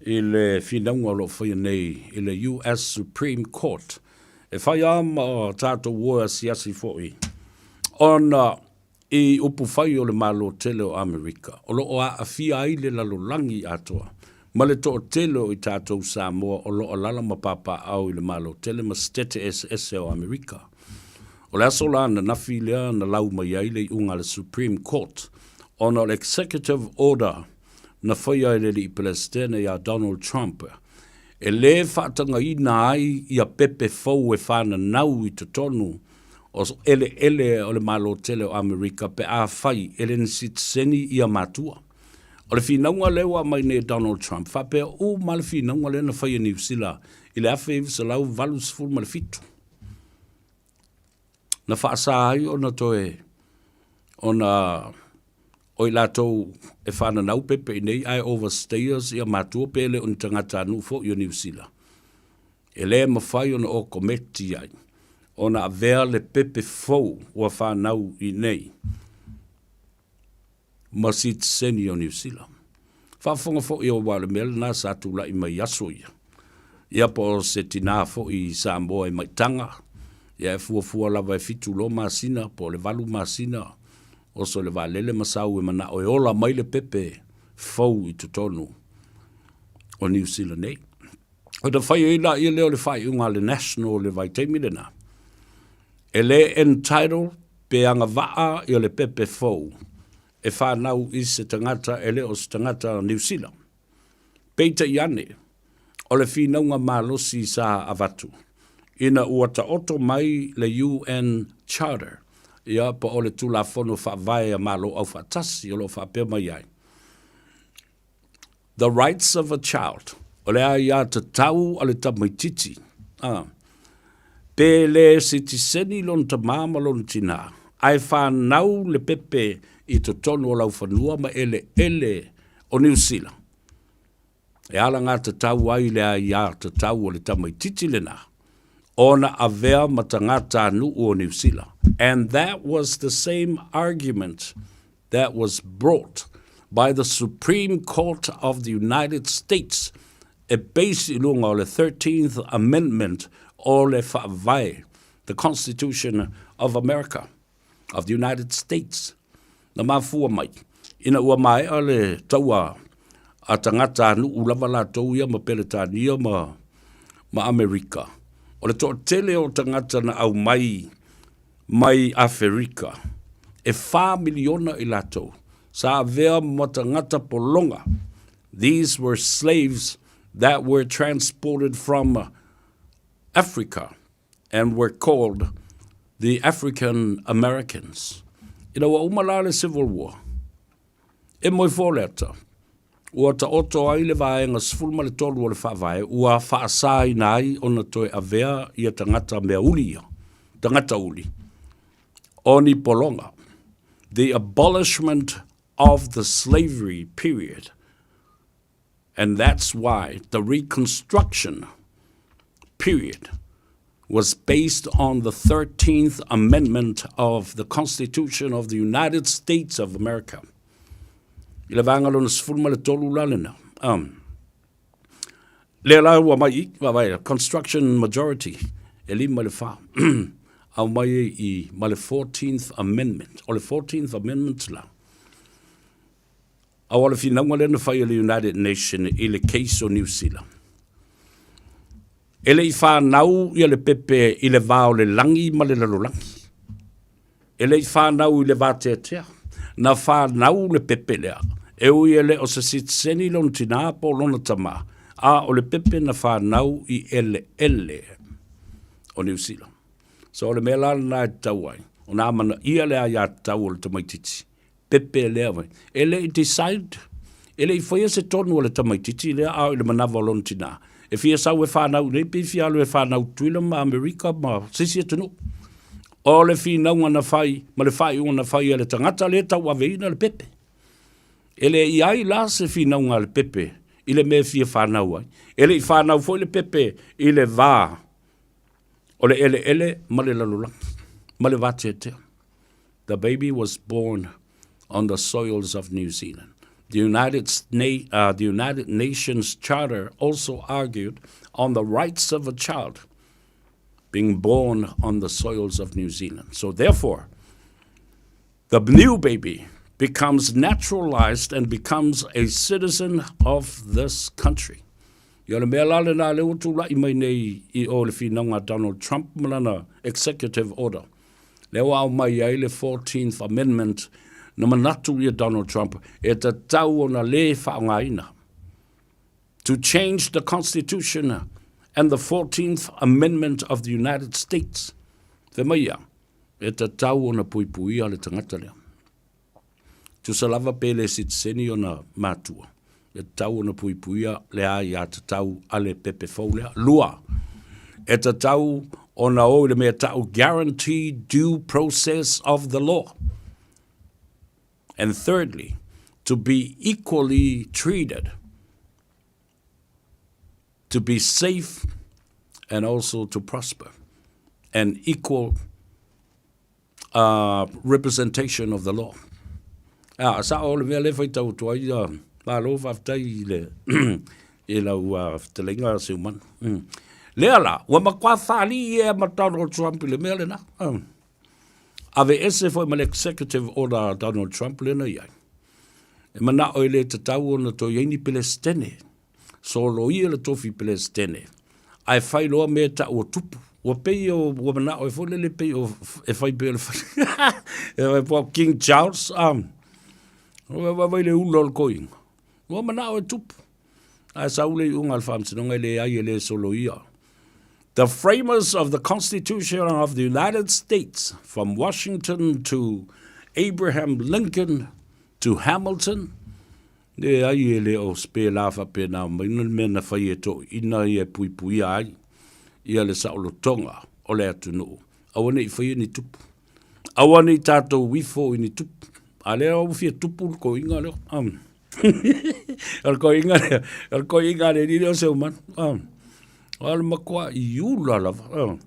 J: i le finauga o lo o faia nei i le US Supreme Court, e fai lava ma tatou o e asiasi foi ona I upufai o le Malo tele o Amerika, o lo o aafia ai le lalolagi atoa, ma le toatele o i tatou Samoa o lo o alaala ma papaaao i le Malo tele ma Setete eseese o Amerika. O le aso la ananafi lea na lau mai ai le iuga a le Supreme Court ona o le Executive Order na faia e le Alii Peresetene ia Donald Trump e lē faatagaina ai ia pepe fou e fananau i totonu o eleele o le Malo tele o Amerika pe afai e le ni sitiseni ia matua. O le finauga lea ua aumai nei e Donald Trump, faapea uma lava le finauga lea na fai e Niu Sila i le 1987. Na faasa ai ona toe ona o i latou e fananau pepe i nei ae overstayers ia matua pe le o ni tagatanuu foi o Niu Sila. E le mafai ona okometi ai ona avea le pepe fou ua fanau i nei ma sitiseni o Niu Sila. Faafofoga foi aua o le mea lena sa tulai mai i aso ia. Ia po o se tinā foi i Samoa e maitaga, ia e fuafua lava e fitu loa masina po o le valu masina oso i le vaalele ma sau e manao e ola mai le pepe fou i totonu o Niu Sila nei. Ona fai ai laia lea o le faaiuga a le National i le vaitaimi lena, e le entitle pe agavaa ia le pepe fou e fanau i se tagata e le o se tagata Niu Sila. Peitai ane, o le finauga malosi sa avatu, ina ua taoto mai le UN Charter, ia po o le Tulafono Faavae a Malo Aufaatasi o lo o faapea mai ai, The rights of a child, o le aiatatau a le tamaitiiti, a, pe le sitiseni lona tamā ma lona tinā, ae fanau le pepe i totonu o laufanua ma eleele o Niu Sila, e alagatatau ai le aiatatau o le tamaitiiti lenā, ona avea ma tagatanuu o Niu Sila. And that was the same argument that was brought by the Supreme Court of the United States e base i luga o le Thirteenth Amendment o le Faavae, the Constitution of America, of the United States, na mafua mai ina ua maea le taua a tagata nuu lava latou ia ma Peretania ma, ma Amerika. O le toatele o tagata na aumai mai Aferika, e 4 miliona i latou, sa avea ma tagata pologa. These were slaves that were transported from Africa and were called the African Americans. Ina ua uma la le Civil War, e moe fo le ata, ua taoto ai le vaega 13 o le faavae ua faasaina ai ona toe avea ia tagata mea uli ia, tagata uli, o ni pologa, the abolishment of the slavery period. And that's why the Reconstruction period was based on the 13th Amendment of the Constitution of the United States of America. I le vaega lona 13 la lena. Lea la ua mai i, vaavaai, construction majority, e lima i le fa. Aumai ai i ma le 14th Amendment. O le 14th Amendment la, aua o le finauga lea na fai e le United Nation i le case o Niu Sila. E le i fanau ia le pepe i le va o le lagi ma le lalolagi. E le i fanau i le vateatea. Na fanau le pepe lea. E ui e le o se sitiseni lona tinā po o lona tamā, a o le pepe na fanau i eleele o Niu Sila. So o le mea la lena e tatau ai, ona amanaia le aiatatau o le tamaitiiti pepe lea wai. E le i decide, e le i whaia se tonu o le tamaitiiti lea a o i le manawa o lona tinā. E fia sau e whanau nei, pe fia alu e whanau Tutuila ma Amerika ma se isi atunuu. O le finauga na fai, ma le faaiuga na fai e le tagata lea e tauaveina le pepe. E le i ai la se finauga a le pepe i le mea e fia whanau ai. E le i whanau foi le pepe i le va o le eleele ma le lalolagi, ma le vateatea. The baby was born on the soils of New Zealand. The United, the United Nations Charter also argued on the rights of a child being born on the soils of New Zealand. So therefore, the new baby becomes naturalized and becomes a citizen of this country. Ia o le mea la lena lea ua tulai mai nei i o le finauga a Donald Trump ma lana executive order. Lea ua aumai ai le 14th Amendment na manatu ia Donald Trump e tatau ona le faaaogaina. To change the Constitution and the 14th Amendment of the United States. Fai mai ia, e tatau ona puipuia le tagata lea. Tusa lava pe le sitiseni ona matua, e tatau ona puipuia le aiatatau a le pepe fou lea. 2, e tatau ona o i le mea ta'u guaranteed due process of the law. And thirdly, to be equally treated, to be safe and also to prosper, and equal uh, representation of the law. A, sa o le mea le whaitau atu ai, uh, malo whaftai i le, i lau uh, whitalenga Seumanu. Mm. Lea la, ua matua whaali i ea ma Donald Trump i le mea lena. Um. Ave ese foi ma le executive order a Donald Trump lena i ai. E manao e le tatau ona toe i ai ni Pelestene. Soloia le tofi Pelestene. Ae fai loa mea e ta'u o tupu. Ua pei o, ua manao e foi lele pei o, e fai pei o le fai, e fai po King Charles, um, ua vai le ula o le koiga. Ua manao e tupu. Ae sau le iuga a le Faamasinoga e leai e le soloia. The framers of the Constitution of the United States, from Washington to Abraham Lincoln to Hamilton, leai e le o pēlā faapena mai le mea na fai e toeaiina ia e puipuia ai ia le saolotoga o le atunuu. Aua ne i faia ni tupu. Aua ne i tātou ifo i ni tupu. A lea ua fia tupu le koiga lea. Um. o le koiga lea, o le koiga le lile o Seumanu. Um. O le matua i ula lava. Um.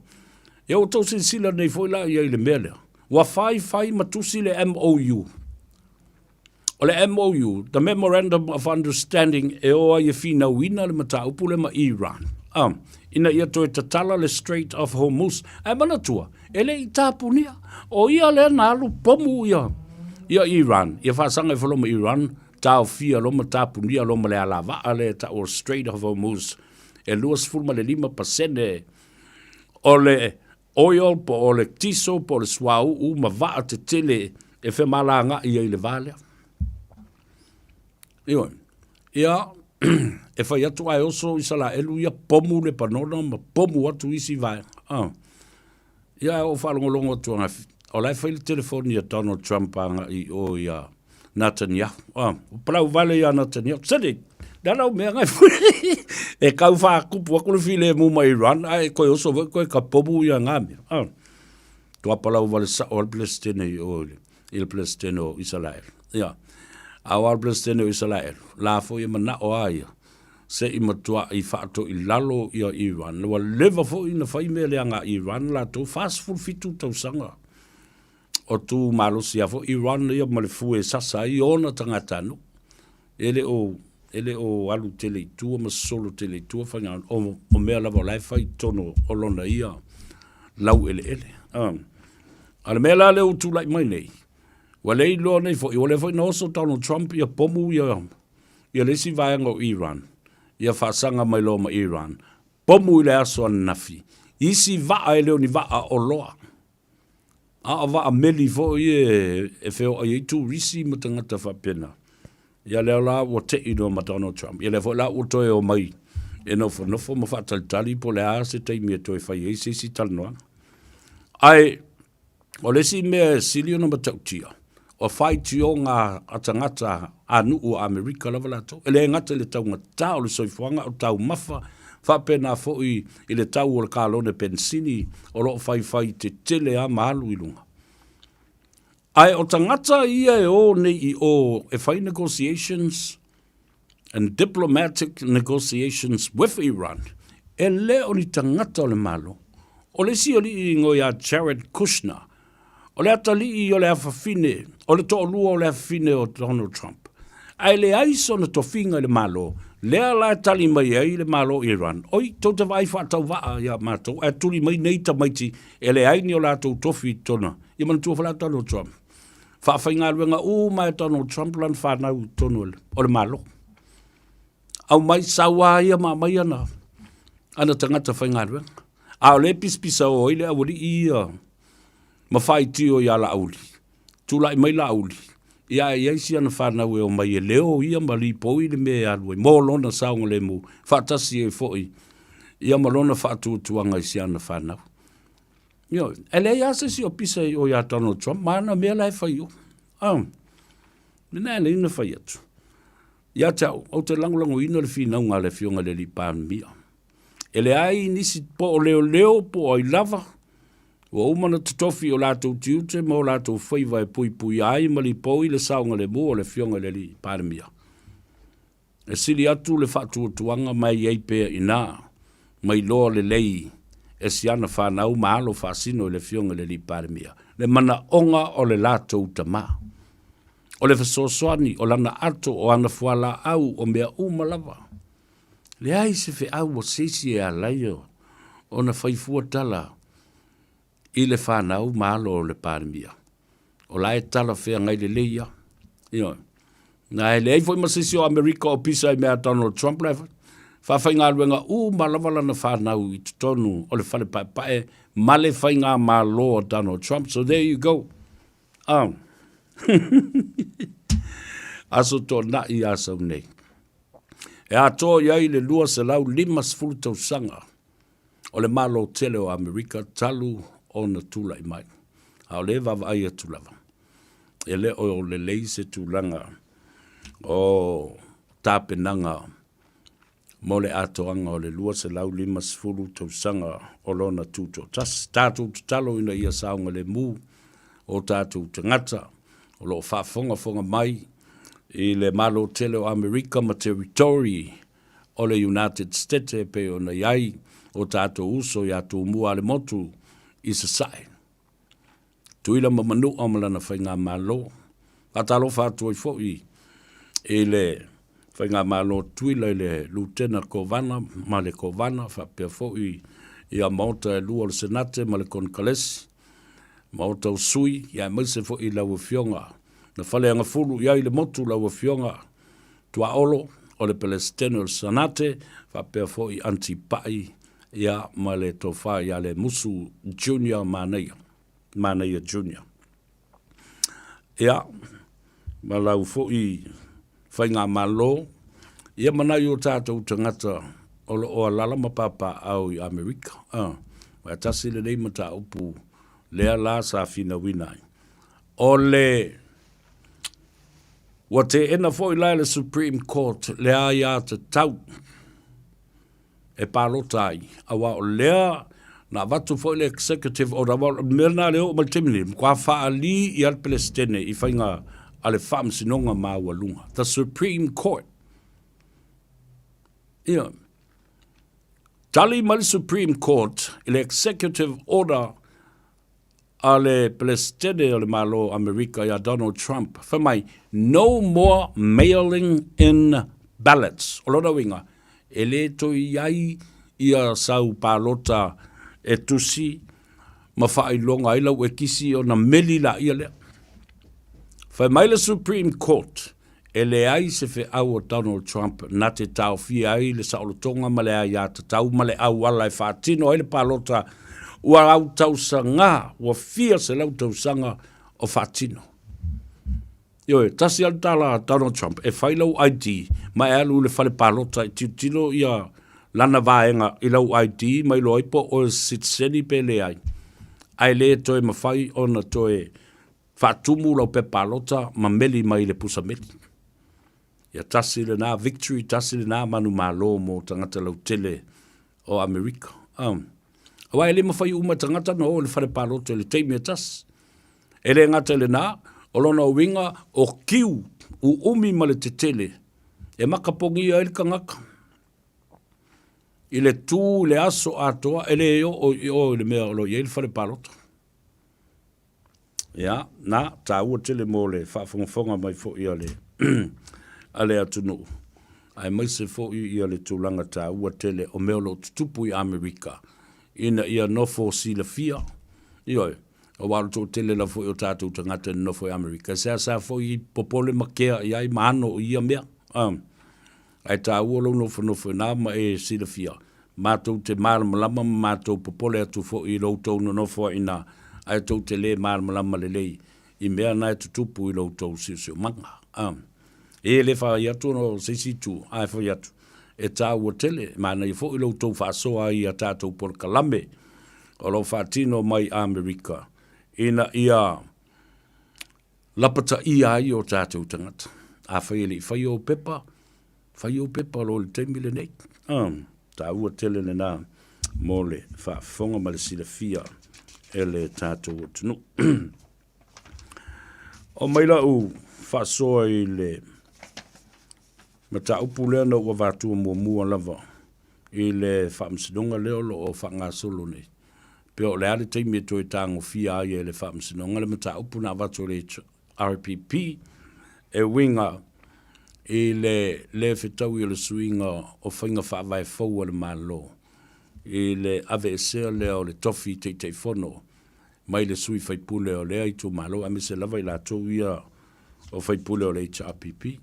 J: Ia ua tou silasila nei foi la ia i le mea lea. Ua fai fai ma tusi le MOU. O le MOU, the Memorandum of Understanding, e o ai e finauina le mataupu lea ma Iran, a, ina ia toe tatala le Strait of Hormuz. Ae manatua, e le i tapunia, o ia lea na alu pomu ia, ia Iran, ia faasaga ifo loa ma Iran, taofia loa ma tapunia loa ma le alavaa lea e tau o le Strait of Hormuz, e 25 pasene o le oil po o le diesel po o le suauu ma vaa tetele e femalaga'i ai i le va lea. Ioe. Ia, e fai atu ae oso Isalaelu ia pomu Lepanona ma pomu atu isi vaega. Ah. Ia, ae ou faalogologo atu ananafi, o la e fai le telefoni a Donald Trump agai i o ia Netanyahu. Ah, o palau vale ia Netanyahu. Sene, le ala o mea ngai fui. e kau whākupu aku le filemu ma Iran, ae koe oso foi koe ka pomu ia ngā mea. Ah. Tua palau vale sa o le Palestine i o i le Palestine o Israel. Ia. A o le Palestine o Israel, la foi e manao a ia se i matua i whaato i lalo ia Iran. Ua leva foi na whai mea leanga Iran latou 47 tausaga. O tū malosi a foi Iran ia ma le fue e sasa ai ona tagata-nuu. E le o, e le o alu tele i tua ma sosolo tele i tua faiga, o, o mea lava o la e fai i totonu o lona ia laueleele. A, a le mea la lea ua tulai mai nei, ua le iloa nei foi, ua leva foi na oso Donald Trump ia pomu ia, ia le isi vaega o Iran, ia faasaga mai loa ma Iran, pomu i le aso ananafi, isi vaa e le o ni vaa oloa. A o vaa meli foi e, e feoai ai turisi ma tagata faapena. Ia lea la ua te'i loa ma Donald Trump. Ia lea foi la ua toe omai e nofonofo ma faatalitali po o le a se taimi e toe fai ai se isi talanoaga. Ae o le isi mea e sili ona matautia, o faitioga a tagata a nuu o Amerika lava latou. E le gata i le taugatā o le soifuaga, o taumafa, faapena foi i le tau o le kalone penisini o lo o faifai tetele lava ma alu i luga. Ae o tagata ia e o nei i o e fai negotiations and diplomatic negotiations with Iran, e le o ni tagata o le Malo. O le isi alii ingoa ia Jared Kushner, o le atalii o le afafine, o le toalua o le afafine o Donald Trump. Ae leai sona tofiga i le Malo, lea la e tali mai ai le Malo o Iran, oi, tou te vaai faatauvaa ia matou, ae tuli mai nei tamaiti e leai ni o latou tofi i totonu. Ia manatua foi la Donald Trump. Faafaigaluega uma e Donald Trump lana fanau i totonu o le Malo. Aumai sau a ia ma aumai ana, ana tagata faigaluega. A o lea e pisapisa o ai le aualii ia ma faitio ia Laauli. Tulai mai Laauli, ia ae i ai si ana fanau e omai e leo ia ma lipoi le mea e alu ai mo lona saogalemu faatasi ai foi ia ma lona faatuatuaga i si ana fanau. Ioe, e leai lava se isi o pisa i o ia Donald Trump ma ana mea la e fai i o. Ah. Lena e alai ona fai atu. Ia te au, ou te lagolagoina le finauga a le Afioga i le Alii Palemia. E leai nisi po o leoleo po o ai lava, ua uma ona totofi i o latou tiute ma o latou faiva e puipuia ai ma lipoi le saogalemu o le Afioga i le Alii Palemia. E sili atu le faatuatuaga ma e i ai pea i ina, ma iloa lelei e si ana fanau ma alo faasino i le Afioga i le Alii Palemia, le manaoga o le latou tama. O le fesoasoani, o lana ato, o ana fualaau, o mea uma lava. Leai se feau a se isi e ala ai ona fai fua tala i le fanau ma alo o le Palemia. O la e talafeagai lelei lava. Ioe. Na e leai foi ma se isi o Amerika o pisa i mea a Donald Trump la e fai. Faafaigaluega uma lava lana fanau i totonu o le fale paepae ma le faigamalo a Donald Trump. So there you go. Oh. Aso Toonai ia Asau nei. E atoa i ai le 250 tausaga o le Malo tele o Amerika talu ona tulai mai. A o lea e vaavaai atu lava, e le o lelei se tulaga o tapenaga mo le atoaga o le 250 tausaga o lona tutoatasi. Tatou tatalo ina ia saogalemu o tatou tagata o lo o faafogafoga mai i le Malo tele o Amerika ma Territory o le United States e pei ona i ai o tatou uso ia Tumua le motu i Sasae. Tuila ma Manua ma lana faigamalo. Faatalofa atu ai foi i le faigamalo Tuila i le Lutena Kovana ma le Kovana faapea foi ia Maota e lua o le Senate ma le Konekalesi, Maota o Sui, ia aemaise foi i lau Afioga na faleagafulu i ai le motu lau Afioga Tuaolo o le Pelesitene o le Senate, faapea foi Anti Pa'i ia ma le Tofa ia Lemusu Junior Manaia, Manaia Junior. Ia, ma lau foi faigamalo, ia ma nai o tatou tagata o lo o alala ma papaaao i Amerika. Ah, aua e tasi lenei mataupu lea la sa finauina ai. O le Ua teena foi la e le Supreme Court le aiatatau e palota ai, aua o lea na avatu foi le executive order, aua o le mea lena lea e oo mai le taimi nei, matua faalī ia le Peresetene i faiga a le Faamasinoga Maualuga, the Supreme Court. Ia, tali mai le Supreme Court i le executive order a le Peresetene o le Malo o Amerika iā Donald Trump, fai mai, No more mailing in ballots. O lona uiga, e le toe i ai ia sau palota e tusi ma faailoga ai lau ekisi ona meli laia lea. Fai mai le Supreme Court, E leai se feau o Donald Trump na te taofia ai le saolotoga ma le aiatatau ma le auala e faatino ai le palota ua autausagā, ua fia selau tausaga o faatino. Ioe, tasi lava le tala a Donald Trump, e fai lau ID ma e alu i le fale palota e tilotilo ia lana vaega i lau ID ma iloa ai po o oe sitiseni pe leai, ae le toe mafai ona toe Faatumu lau pepa palota ma meli mai le pusa meli. Ia tasi lena victory, tasi lena manumalo mo tagata lautele o Amerika. Um, aua e le mawhai uma tagata na o i le whare palota i le taimi e tasi. E le gata i lena, o lona uiga o kiu uumi ma le tetele e makapogia ai le tagata. I le tū i le aso atoa, e le oo i o i le mea o lo o i ai le fale palota. Ia, na, tāua tele mō le faafogafoga mai foi a le, a le atunuu, aemaise foi ia le tulaga tāua tele o mea o lo o tutupu i Amerika, ina ia nofo silafia, ioe, aua o le toatele lava foi o tātou tagata e nonofo i Amerika, e seasea foi popole ma kea i ai ma ano i ia mea. Ae tāua lou nofonofo i ina ma e silafia, Mātou te mālamalama ma mātou popole atu foi i lo outou nonofo ai ina, ae tou te lē mālamalama lelei i mea na e tutupu i lo outou siosiomaga. A. E le whai atu ona o se isi itu, ae whai atu, e tāua tele, e manaia foi lo outou faasoa ai i a tātou polokalame o lo o faatino mai Amerika, ina ia. lapataia ai o tatou tagata. Afai e le i faia ou pepa, fai ou pepa loa i le taimi lenei. Taua tele lena mo le faafofoga ma le silafia e le tatou atunuu. Oo mai lau faasoa i le mataupu lea na ou avatua muamua lava i le faamasinoga lea o lo o faagasolo nei. Pe o le a le taimi e toe tagofia ai e le faamasinoga le mataupu na avatu e le RPP e uiga i le le fetaui o le suiga o faiga faavae fou a le Malo i le aveesea lea o le tofi Taitaifono mai le sui faipule o lea itumalo aemaise lava i latou ia o faipule o le HRPP.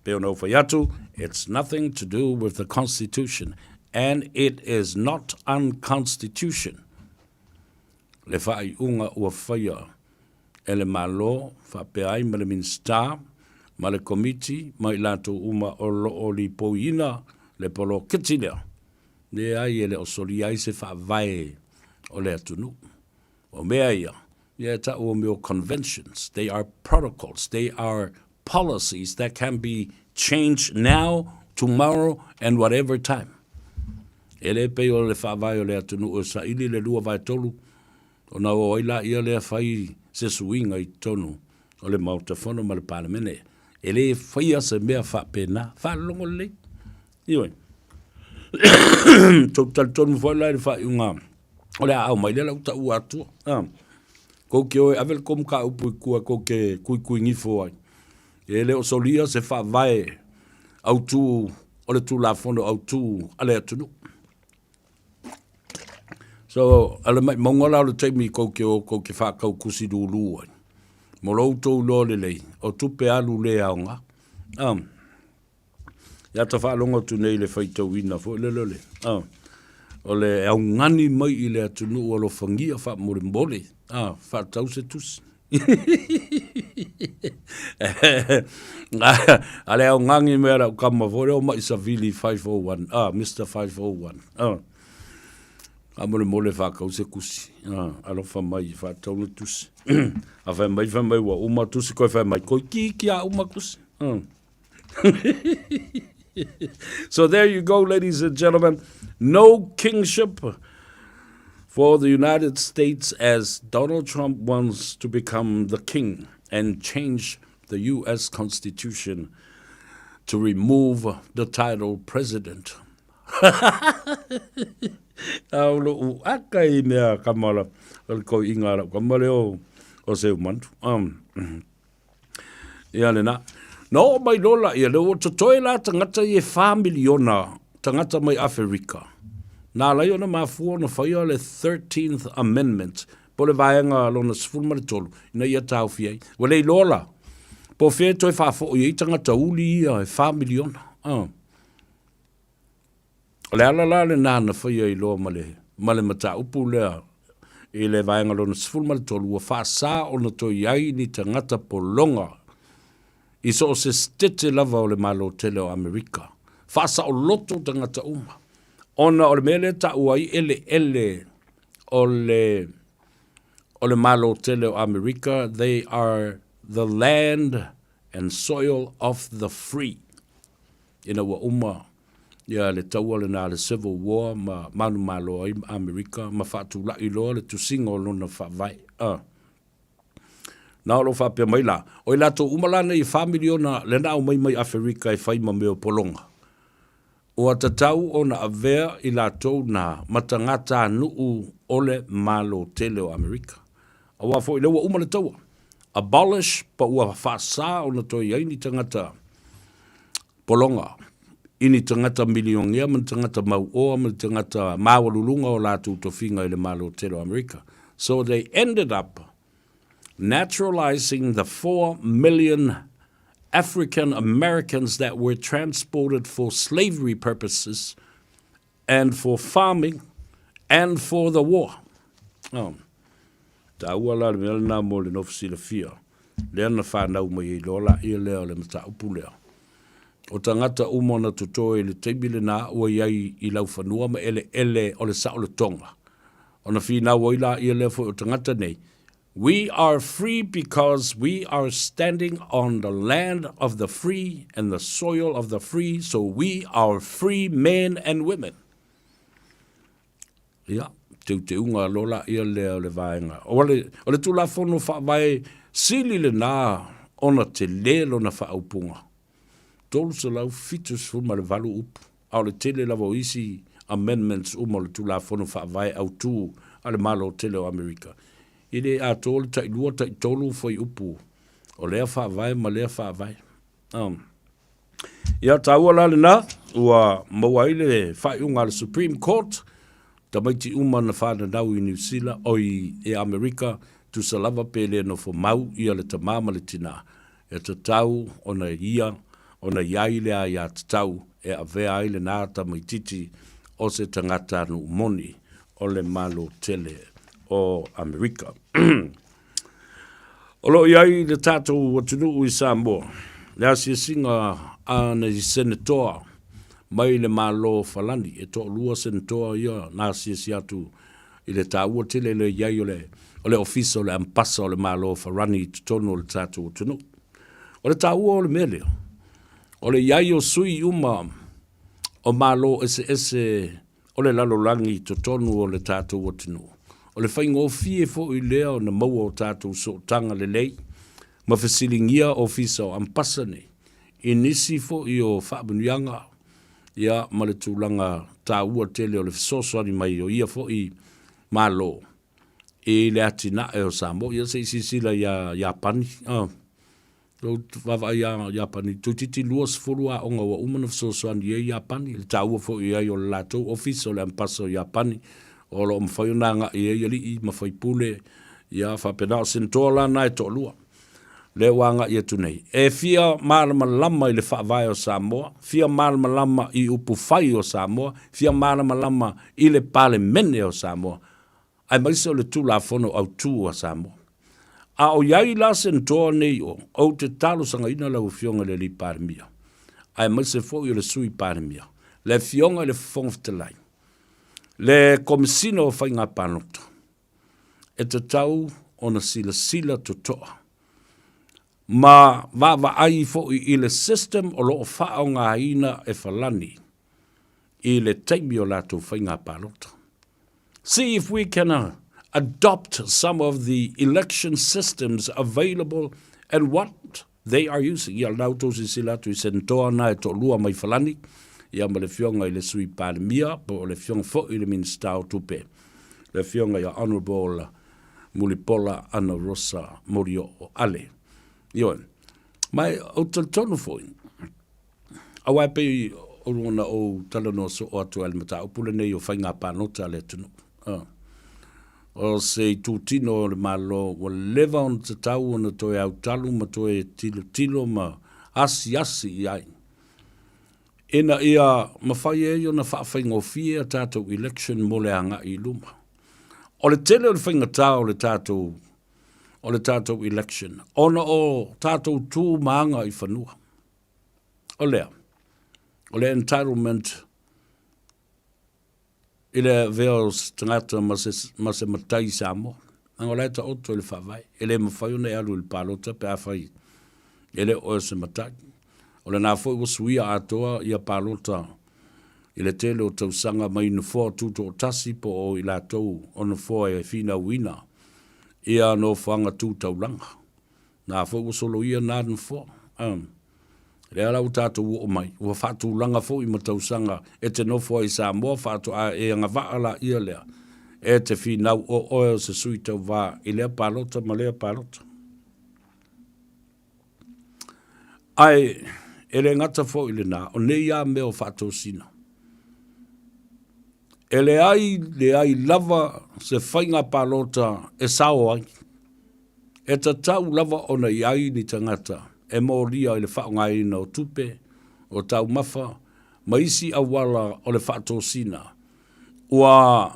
J: Pei ona ou fai atu, it's nothing to do with the constitution and it is not unconstitution le faaiuga ua faia e le Malo faapea ai ma le Minisita ma le Komiti ma i latou uma o lo o lipoiina le poloketi lea. Leai, e le o solia ai se faavae o le atunuu. O mea ia, ia e ta'u o mea o conventions, they are protocols, they are policies that can be changed now, tomorrow and whatever time. E le pei o le faavae o le atunuu e saili le 2/3 ona o ai laia lea fai se suiga i totonu o le Maota Fono ma le Palemene. E le faia se mea faapena. Faalogo lelei. Ioe. Tou talitonu foi la i le faaiuga o le a aumai lea lau taua atua. Ah. Kou ke o e ave le kou mataupu i tua kou ke kuikui gifo ai. E le o solia se faavae autū o le Tulafono autū a le atunuu. So, a le maʻimauga la o le taimi kou ke o kou ke faatau kusi lūlū ai. Mo lo outou iloa lelei, o tupe alu le aoga. Ah. Ia ta faalogo atu nei i le faitauina foi lele o le, ah, o le augani mai i le atunuu alofagia faamolemole, ah, faatau se tusi. A le augani mai a lau tama foi lea o Mai Savili 501, ah, Mr 501, ah. Faamolemole faatau se tusi, ah, alofa mai faatau le tusi. A fai mai, fai mai ua uma tusi, koe fai mai, toeitiiti lava uma tusi. Ah. So there you go, ladies and gentlemen. No kingship for the United States as Donald Trump wants to become the king and change the U.S. Constitution to remove the title president. A o loʻu aka i mea kamala o le koiʻiga a lau kama lea o Seumantu. Ia lena. Na oo mai loa laia, lea ua totoe la tagata ia e wha miliona tagata mai Aferika. Na ala ai ona mafua ona faia le 13th Amendment, po o le vaega lona 13, ina ia taofi ai. Ua le iloa la, po o fea e toe faafoi ai tagata uli ia e wha miliona. O le ala la lena na faia ai loa ma le, ma le mataupu lea i le vaega lona 13, ua faasā ona toe i ai ni tagata pologa i so o se setete lava o le Malo tele o Amerika. Faasaoloto tagata uma, ona o le mea lea e taua ai eleele o le, o le Malo tele o Amerika, they are the land and soil of the free. Ina ua uma ia le taua lena le Civil War ma manumalo ai Amerika ma faatula'i loa le tusiga o lona faavae. A. Na o lo o faapea mai la, o i latou uma la nei e wha miliona lea na aumai mai Aferika e fai ma mea o pologa. Ua tatau ona avea i latou na ma tagatanuu o le Malo tele o Amerika. Aua foi lea ua uma le taua. Abolish pa ua faasā ona toe i ai ni tagata pologa i ni tagata milionea ma ni tagata mauoa ma ni tagata maualuluga o latou tofiga i le Malo tele o Amerika. So they ended up naturalizing the 4 million African Americans that were transported for slavery purposes and for farming and for the war. Oh. Taua la le mea lena mo le nofo silafia, lea na fanau mai ai loa laia lea o le mataupu lea. O tagata uma na totoe i le taimi lena ua i ai i laufanua ma eleele o le saolotoga. Ona finau ai laia lea foi o tagata nei. We are free because we are standing on the land of the free and the soil of the free, so we are free men and women. Ia, teuteuga loa laia lea o le vaega. O le, o le Tulafono Faavae sili lenā ona telē lona faaupuga. 378 upu, a o le tele lava o isi amendments uma o le Tulafono Faavae Autu a le Malo tele o Amerika. E le atoa le tailua, taitolu fuaiupu o lea faavae ma lea faavae. Um. Ia, taua la lenā, ua maua ai le faaiuga a le Supreme Court, tamaiti uma na whananau i New Zealand, o i e Amerika, tusa lava pe le nofo mau ia le tamā ma le tinā. E tatau ona ia, ona i ai le aiatatau e avea ai lenā tamaititi o se tagata nuu moni o le Malo tele o Amerika. O lo o i ai le tatou atunuu i Samoa, le asiasiga a nei Senetoa mai le Malo o Falani, e toalua Senetoa ia na asiasi atu i le taua tele le i ai o le, o le Ofisa o le Ampasa o le Malo o Farani i totonu o le tatou atunuu. O le taua o le mea lea, o le i ai o sui uma o Malo eseese o le lalolagi i totonu o le tatou atunuu. O le faigofie foi lea ona maua o tatou sootaga lelei ma fesiligia Ofisa o Ampasa nei i nisi foi o faamanuiaga ia ma le tulaga taua tele o le fesoasoani mai o ia foi Malo i le atinae o Samoa. Ia se i silasila ia Iapani, oh. Lou vaavaai ia Iapani, toeitiiti 20 aoga ua uma ona fesoasoani i ai Iapani, i le taua foi i ai o le latou ofisa o le Ampasa o Iapani, o lo o mafai ona agai i ai alii ma faipule, ia faapena. O Senatoa la na e toalua lea ua agai atu nei, e fia malamalama i le faavae o Samoa, fia malamalama i upufai o Samoa, fia malamalama i le Palemene o Samoa, aemaise o le Tulafono Autu a Samoa. A o i ai la Senatoa nei o, ou te talosagaina lau Afioga i le Alii Palemia, aemaise foi o le Sui Palemia, le Afioga i le Fofoga Fetalai, le Komesina o Faiga Palota, e tatau ona silasila totoa ma vaavaai foi i le system o lo o faaaogaina e Falani i le taimi o latou faiga palota. See if we can uh, adopt some of the election systems available and what they are using. Ia, lau tou silasila atu i Senatoa na e toalua mai Falani, ia ma le Afioga i le Sui Palemia, po o le Afioga foi i le Minisita o Tupe, le Afioga ia Honourable Mulipola Anarosa Morioo Ale. Ioe. Ma ou te talitonu foi, Aua e pei ona ou talanoa soo atu ai i le mataupu lenei o faiga palota a le atunuu. O se itutino o le Malo ua leva ona tatau ona toe autalu ma toe tilotilo ma asiasi i ai ina ia mafai ai ona faafaigofie a tatou election mo le agai i luma. O le tele o le faigata o le tatou o le tatou election ona o tatou tu ma aga i fanua. O lea, o le entitlement i le avea o se tagata ma se, ma se matai Samoa. Leaga o la e taoto i le faavae. E le mafai ona e alu i le palota pe afai e le o oe o se matai. O lena foi ua suia atoa ia palota i le tele o tausaga mai nofoa tutoatasi po o i latou o nofoa e finauina ia nofoaga tu taulaga. Na foi ua soloia na nofoa. Um, lea la ua tatou oo mai, ua faatulaga foi ma tausaga e te nofo ai i Samoa faatoa e agavaa laia lea e te finau o oe o se sui tauva i lea palota ma lea palota. Ae e le gata foi i lenā, o nei lava mea o faatosina. E leai, leai lava se faiga palota e sao ai. E tatau lava ona i ai ni tagata e molia i le faaaogaina o tupe, o taumafa, ma isi auala o le faatosina ua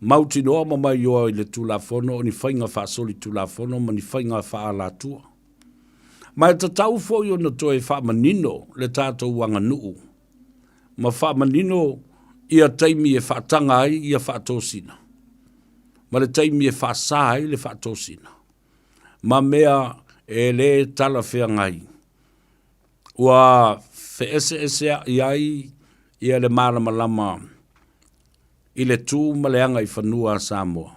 J: mautinoa ma maioa i le Tulafono o ni faiga faasolitulafono ma ni faiga faaalatua. Ma e tatau foi ona toe faamanino le tatou aganuu ma faamanino ia taimi e faataga ai ia faatosina. ma le taimi e faasā ai le faatosina, ma mea e lē talafeagai ua feeseeseaʻi ai ia le malamalama i le tu ma le agaifanua a Samoa,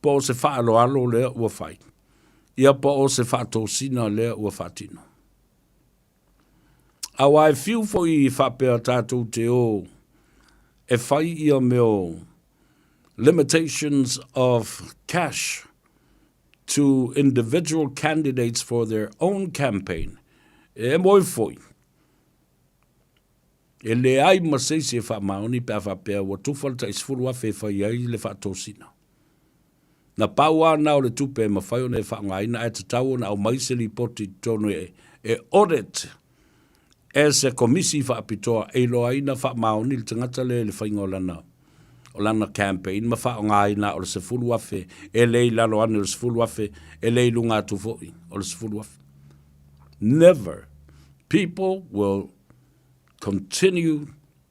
J: po o se faaaloalo lea ua fai, ia po o se faatosina lea ua faatino. Aua e fiu foi faapea tatou te o e fai ia mea o limitations of cash to individual candidates for their own campaign, e emo ai foi, e leai ma se isi e faamaoni pe a faapea ua tufa le tai 10,000 e fai ai le faatosina. Na pau lava na o le tupe e mafai ona e faaaogaina ae tatau ona aumai se lipoti i totonu e e audit e se komisi faapitoa e iloaina faamaoni le tagata lea i le faiga o lana o lana campaign ma faaaogaina o le 10,000 e le i lalo ane o le 10,000 e le i luga atu foi o le 10,000. Never. People will continue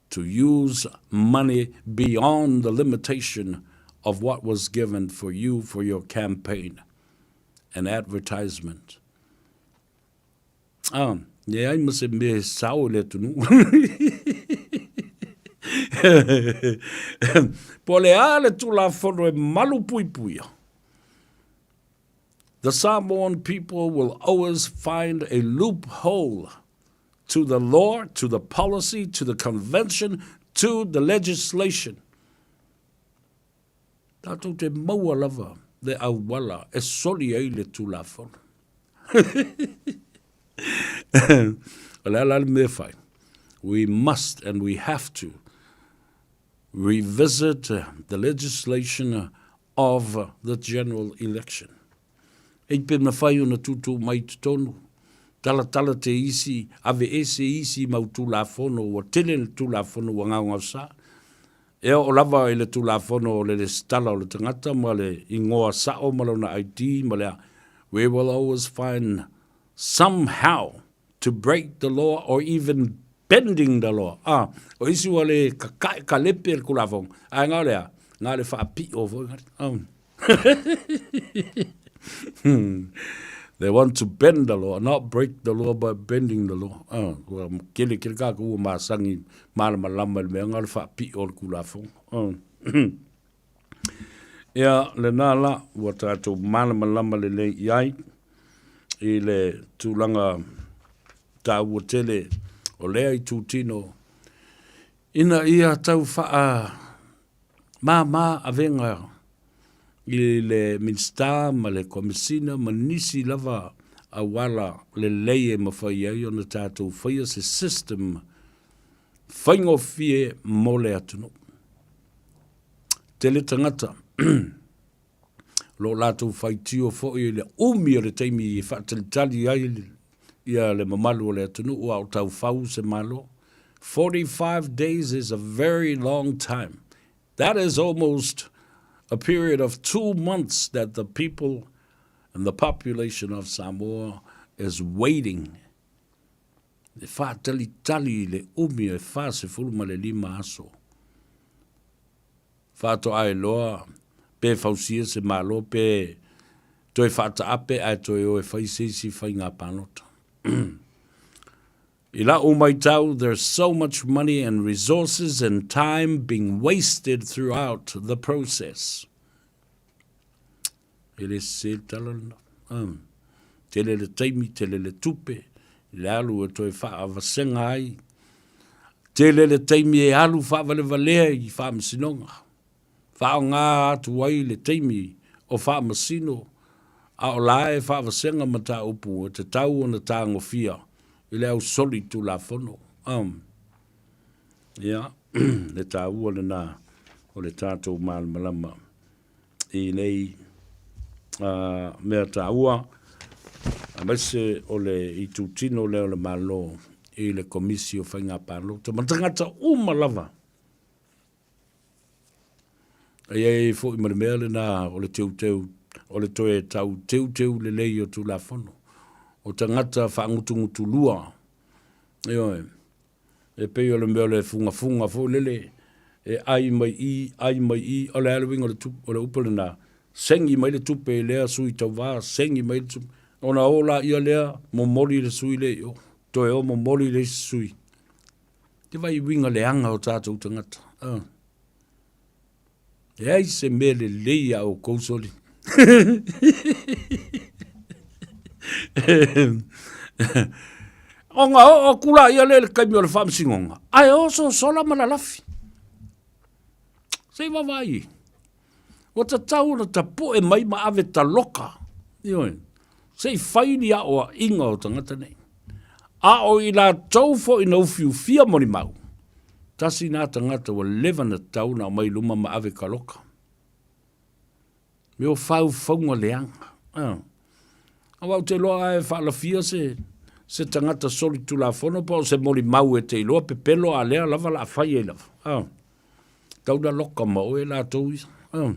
J: to use money beyond the limitation of what was given for you for your campaign and advertisement. Ah, leai ma se mea e sao i le atunuu. Po o le a le Tulafono e malupuipuia. The Samoan people will always find a loophole to the law, to the policy, to the convention, to the legislation. Tātou te maua lava le auala e soli ai le Tulafono. O le a la le mea e fai? We must and we have to revisit the legislation of the general election. Ei pe mawhai ona tūtū mai i totonu, talatala te isi, aveese isi mau Tulafono, ua tele le Tulafono ua ngaongaosa. E oo lava i le Tulafono o le lesitala o le tagata ma le ingoa sao ma lona ID ma le a, we will always find somehow to break the law or even bending the law. Ah, o isi ua le kakae ka lepe le Tulafono, ae nga o le a, nga le whaapio foi ngari. Oh. They want to bend the law, not break the law, but bending the law. Oh, ua kele kele ka ua masangi malamalama i le mea nga le whaapio o le Tulafono. Oh. Ia, lena la, ua tātou malamalama lelei i ai i le tulaga tāua tele o lea itutino ina ia tau whaa māmā avega i le Minisita ma le Komesina ma nisi lava auala lelei e mawhai ai ona tātou whaia se system faigofie mo le atunuu. Tele tagata o lo o latou faitio foi i le umi o le taimi e faatalitali ai ia le mamalu o le atunuu a o taufau se Malo. 45 days is a very long time. That is almost a period of 2 months that the people and the population of Samoa is waiting. E faatalitali i le umi e 45 aso. Faatoa iloa pe fausia se Malo pe toe faataape ae toe o e fai se isi faiga palota. I la'u maitau, there's so much money and resources and time being wasted throughout the process. E le sese le tala lena. Um, tele le taimi, tele le tupe, le alu e toe faavasega ai. Tele le taimi e alu faavalevalea i faamasinoga. Faaaoga atu ai le taimi o faamasino a o la e faavasega mataupu e tatau ona tagofia i le au soli tulafono. Um, ia, le taua lena o le tatou malamalama i nei mea taua, aemaise o le itutino lea o le Malo i le Komisi o Faiga Palota ma tagata uma lava. E i ai foi ma le mea lena o le teuteu, o le toe tau teuteu lelei o Tulafono. O tagata faagutugutulua, ioe, E pei o le mea o le fugafuga foi lele e ai mai i, ai mai i, o le a le uiga o le, o le upu lena? Sengi mai le tupe i lea sui tauva, sengi mai le tupe. Ona o laia lea momoli le sui lea i o. Toe o momoli le isi sui. Te vai uiga leaga o tatou tagata. Uh. Leai se mea lelei a outou soli. Ona oo atu laia lea i le taimi o le faamasinoga, ae oso sola ma lalafi. Se i vaavaai. Ua tatau ona tapu'e mai ma ave taloka, ioe, se i fai ni aoaiga o tagata nei. A o i latou foi na ufiufia molimau, tasi na tagata ua leva na tatau ona aumai i luma ma ave taloka. Mea o faufauga leaga. Ah. Aua ou te iloa a e faalafia se, se tagata solitulafono po o se molimau e te iloa pepelo a lea lava la fai ai lava. Ah. Tau na loka ma oe latou ia. Ah.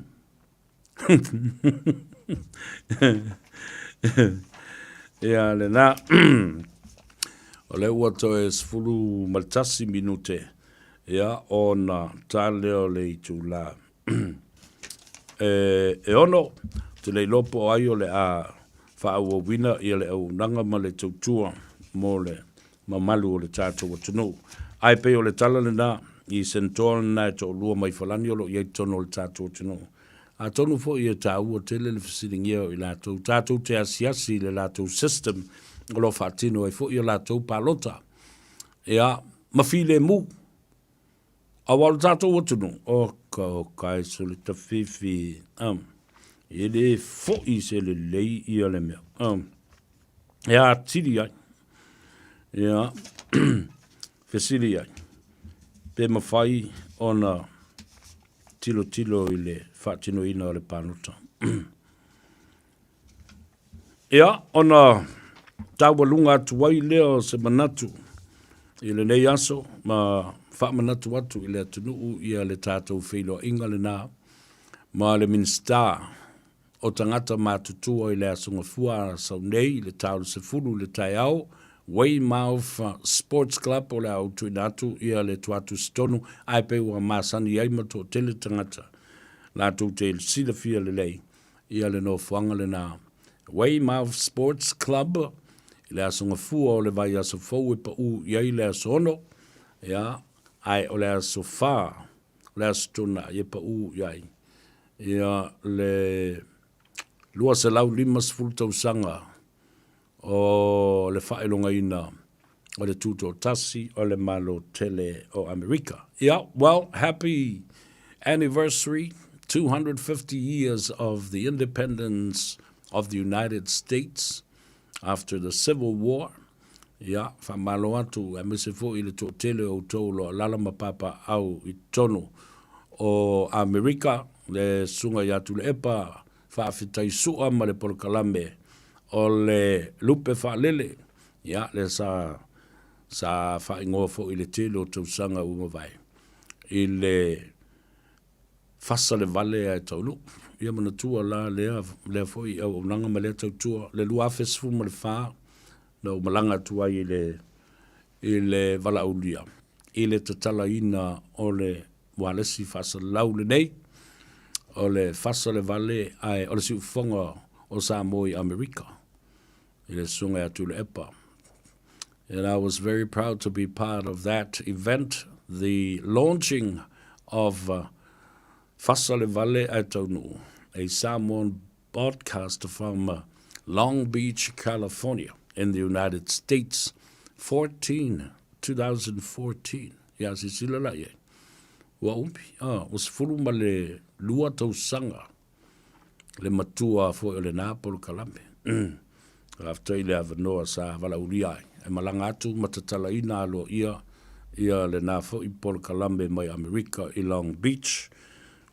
J: Ia lena. O lea ua toe 11 minute ia ona ta lea o le itula e ono, ou te le iloa po o ai o le a faaauauina ia le auaunaga ma le tautua mo le mamalu o le tatou atunuu. Ae pei o le tala lena i Senatoa lena e toalua mai Falani o lo o i ai i totonu o le tatou atunuu. Atonu foi e taua tele le fesiligia o i latou tatou te asiasi i le latou system o lo o faatino ai foi a latou palota. Ia, ma filemu. Aua o le tatou atunuu, oka oka e sole tafifi, e le foi se lelei ia le mea, e atili ai, ia, fesili ai, pe mafai ona tilotilo i le faatinoina o le palota. Ia, ona taualuga atu ai lea o se manatu i lenei aso ma faamanatu atu i le atunuu ia le tatou feiloaiga lena ma le Minisita o Tagata Matutua i le Aso Gafua a sau nei i le ta o le 10 i le taeao, Weymouth Sports Club o le a ou tuuina atu ia le tuatusitonu ae pei ua masani ai ma toatele tagata latou te silafia lelei ia le nofoaga lena Weymouth Sports Club i le Aso Gafua o le vaiaso fou e paʻu i ai le aso 6, ia, ae o le aso 4 o le Aso Toonai e paʻu i ai ia le 250 tausaga o le faailogaina o le Tutoatasi o le Malo Tele o Amerika. Ia, well, happy anniversary, 250 years of the independence of the United States after the Civil War. Ia, faamalo atu, aemaise foi i le toatele o outou o lo o alaala ma papaaao i totonu o Amerika, le Susuga ia Tuilaepa Faafetai Sua ma le polokalame o le Lupe Faalele, ia, lea sa, sa faaigoa foi i le tele o tausaga ua mavae, i le fasa le vale ae taunuu. Ia manatua la lea, lea foi auaunaga ma lea tautua, le 2014, na ou malaga atu ai i le, i le valaaulia, i le tatalaina o le ualesi faasalalau lenei, o le fasa le vale ae o le siufofoga o Samoa i Amerika, i le Susuga ia Tuilaepa. And I was very proud to be part of that event, the launching of Fasa le Vale ae Taunuu, a Samoan broadcast from Long Beach, California, in the United States, 14, 2014. Ia, silasila la i ai. Ua umi, ah, ua 12 tausaga le matua foi o lena polokalame. Faafetai i le avanoa sa valaaulia ai e malaga atu ma tatalaina aloaia ia lena foi polokalame mai Amerika i Long Beach.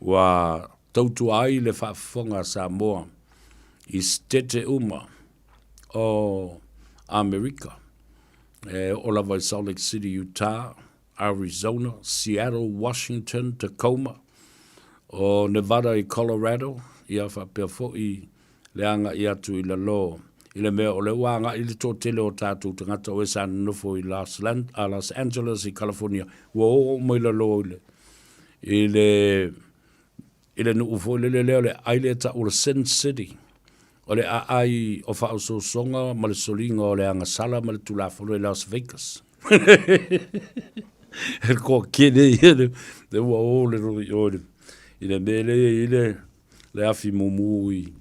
J: Ua tautua ai le faafofoga a Samoa i setete uma o Amerika, e oo lava i Salt Lake City, Utah, Arizona, Seattle, Washington, Tacoma, o Nevada i Colorado, ia faapea foi le agai atu i lalo i le mea o lea ua agai le toatele o tatou tagata o e sa nonofo i Los, Los Angeles i California, ua oo uma i lalo i le, i le, I le nuu foi lele lea o le aai lea e tau o le Sin City, o le aai o faaosoosoga ma le soliga o le agasala ma le Tulafono i Las Vegas. E toatele ia le ua o le rori o i le mea lea e i ai le afi mumu i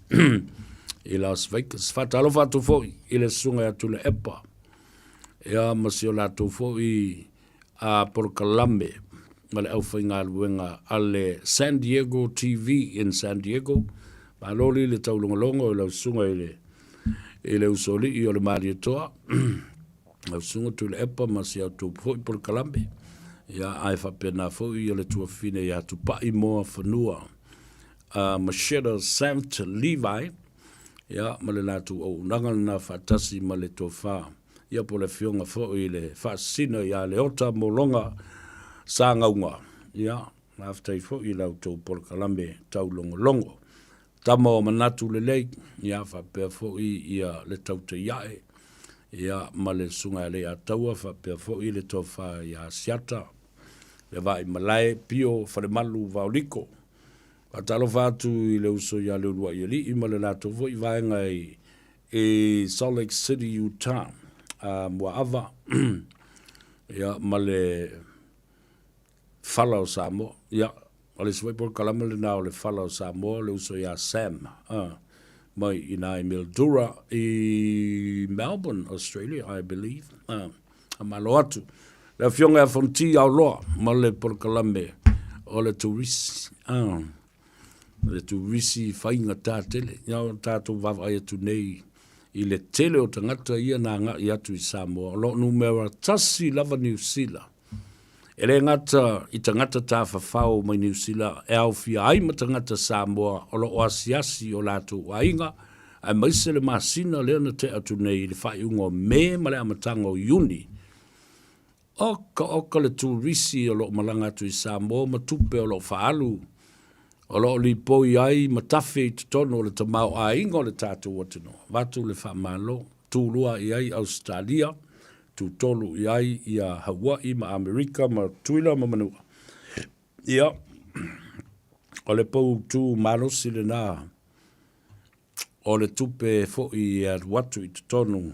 J: i Las Vegas. Faatalofa atu foi i le susuga ia Tuilaepa ia ma si o latou foi a polokalame ma le aufaigaluega a le San Diego TV in San Diego. Malo li le taulogologo i lau susuga i le i le usoalii o le Malietoa, lau susuga Tuilaepa ma si a outou foi polokalame. Ia, ae faapena foi ia le tuafafine ia Tupai Moafanua, a Macheta Sant Levi, ia, ma le latou auaunaga lena faatasi ma le tofa ia po o le Afioga foi i le Faasisina ia Leota Mologa Sagauga, ia, faafetai foi i la outou polokalame taulogologo. Tama o manatu lelei, ia, faapea foi ia le Tautaiae, ia, ma le Susuga ia Leiataua, faapea foi le Tofa ia Asiata, le Vaaimalae, Pio Falemalu Vaoliko. Faatalofa atu i le uso ia Leuluaialii ma le latou foi vaega i i Salt Lake City, Utah, a Muaava, ia, ma le Fala o Samoa. Ia, o le isi foi polokalame lena o le Fala o Samoa, le uso ia Sam, a, mai i ina i Mildura, i Melbourne, Australia, I believe. A, faamalo atu. Le Afioga ia Fonoti Aoloa ma le polokalame o le Turisi. A, le turisi faigata tele. Ia o tatou vaavaai atu nei i le tele o tagata ia na agai atu i Samoa, o lo o numera tasi lava Niu Sila. E le gata i tagata tafafao mai Niu Sila e aofia ai ma tagata Samoa o lo o asiasi i o latou aiga, aemaise le masina lea na tea atu nei i le faaiuga o Me ma le amataga o Iuni. Oka oka le turisi o lo o malaga atu i Samoa ma tupe o lo o faaalu, o lo o lipoi ai ma tafe i totonu o le tamaoaiga o le tatou atunuu. Avatu le faamalo, tulua i ai Ausetalia, tutolu i ai ia Hawaii ma Amerika ma Tutuila ma Manua. Ia, o le pou tu malosi lena o le tupe foi e alu atu i totonu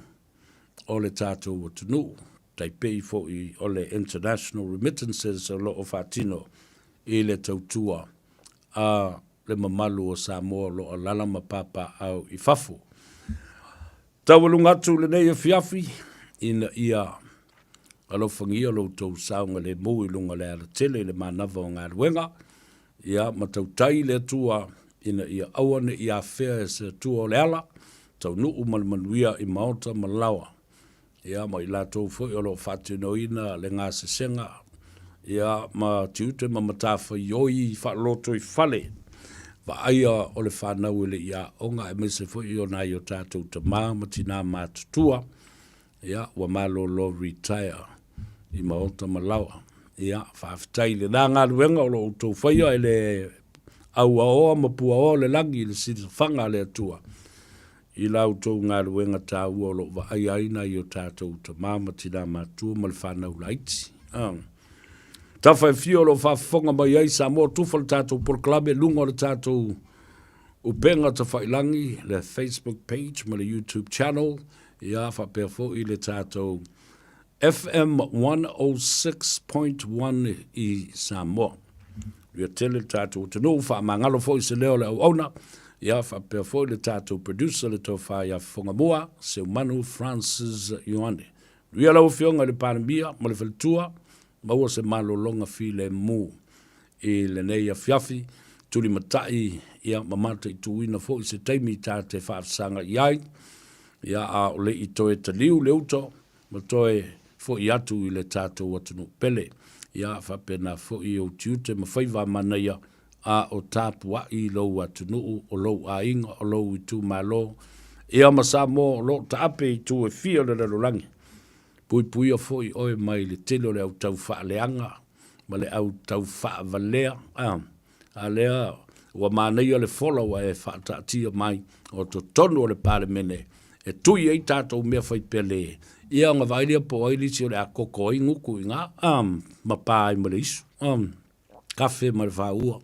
J: o le tatou atunuu, tai pei foi o le international remittances o lo o faatino i le tautua a le mamalu o Samoa o lo o alaala ma papaaao i fafo. Taualuga atu lenei afiafi ina ia alofagia lo outou saogalemu i luga o le alatele i le manava o galuega, ia ma tautai le Atua ina ia aua ne i afea e se Atua o le ala, taunuu ma le manuia i maota ma laoa, ia ma i latou foi o lo o faatinoina le gasesega, ia ma tiute ma matafaioi faalotoifale vaaia o le fanau e le i aoga aemaise foi o nai o tatou tama ma tinā matutua, Ia, ua malolo retire i maota ma laoa. Ia, faafetai i lena galuega o lo o outou faia e le auaoa ma puaoa o le lagi i le silafaga a le Atua i la outou galuega taua o lo o vaaia ai nai o tatou tama ma tina matua ma le fanau laiti. Ah. Tafa e fia o lo o faafofoga mai ai Samoa tufa le tatou polokalame luga o le tatou upega tafailangi, le Facebook page ma le YouTube channel. Ia, faapea foi le tatou FM 106.1 i Samoa. Ia tele le tatou atunuu, faamagalo foi se leo o le auauna. Ia, faapea foi le tatou producer le tofa ia Fofogamua, Seumanu Francis Ioane. Manuia lau Afioga i le Palemia ma le Faletua, maua se malologa filemu i lenei afiafi, tulimatai ia ma mataituina foi se taimi ta te faafesagai ai, ia a o le i toe taliu le uto ma toe foi atu i le tatou atunuu pele. Ia faapena foi ou tiute ma faiva a manaia a o tapuai lou atunuu, o lou aiga, o lou itumalo, ia ma Samoa o lo o taape i itu e fia o le lalolagi. Puipuia foi oe mai le tele o le au tau faaleaga ma le au tau faavalea, a, a lea ua manaia le fola ua e faataatia mai o totonu o le Palemene e tui ai tatou mea fai pele, ia ona vaai lea po o ai le isi o le a koko ai gutu i ina, a, ma pa ai ma le isu, a, kafe ma le faua.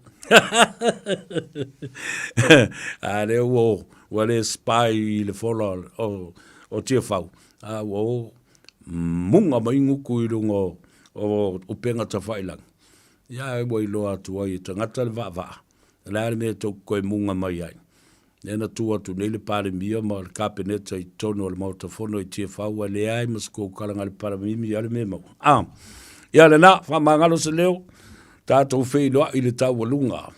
J: A lea ua ua le spy i le fola o o Tiafau, a ua o muga mai gutu i luga o o upega tafailagi. Ia ae ua iloa atu ai e tagata le vaavaa, o le a le mea e tou te toe muga mai ai. Lea na tu atu nei le Palemia ma le Kapeneta i totonu o le Maota Fono i Tiafau ae leai ma se kou kalaga le palamimi a le mea maua. A, ia lena, faamagalo se leo, tatou feiloai i le taualuga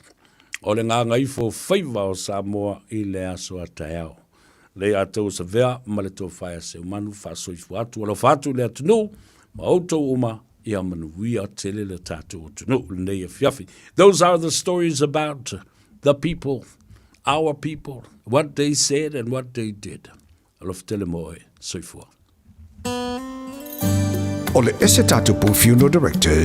J: o le gagaifo faiva o Samoa i le aso a taeao. Lei a tou savea ma le tofa ia Seumanu faasoifua atu alofa atu i le atunuu ma outou uma ia manuia tele le tatou atunuu lenei afiafi. Those are the stories about the people, our people, what they said and what they did. Alofa tele mo oe. Soifua.
T: O le ese Tatupu Funeral Directors.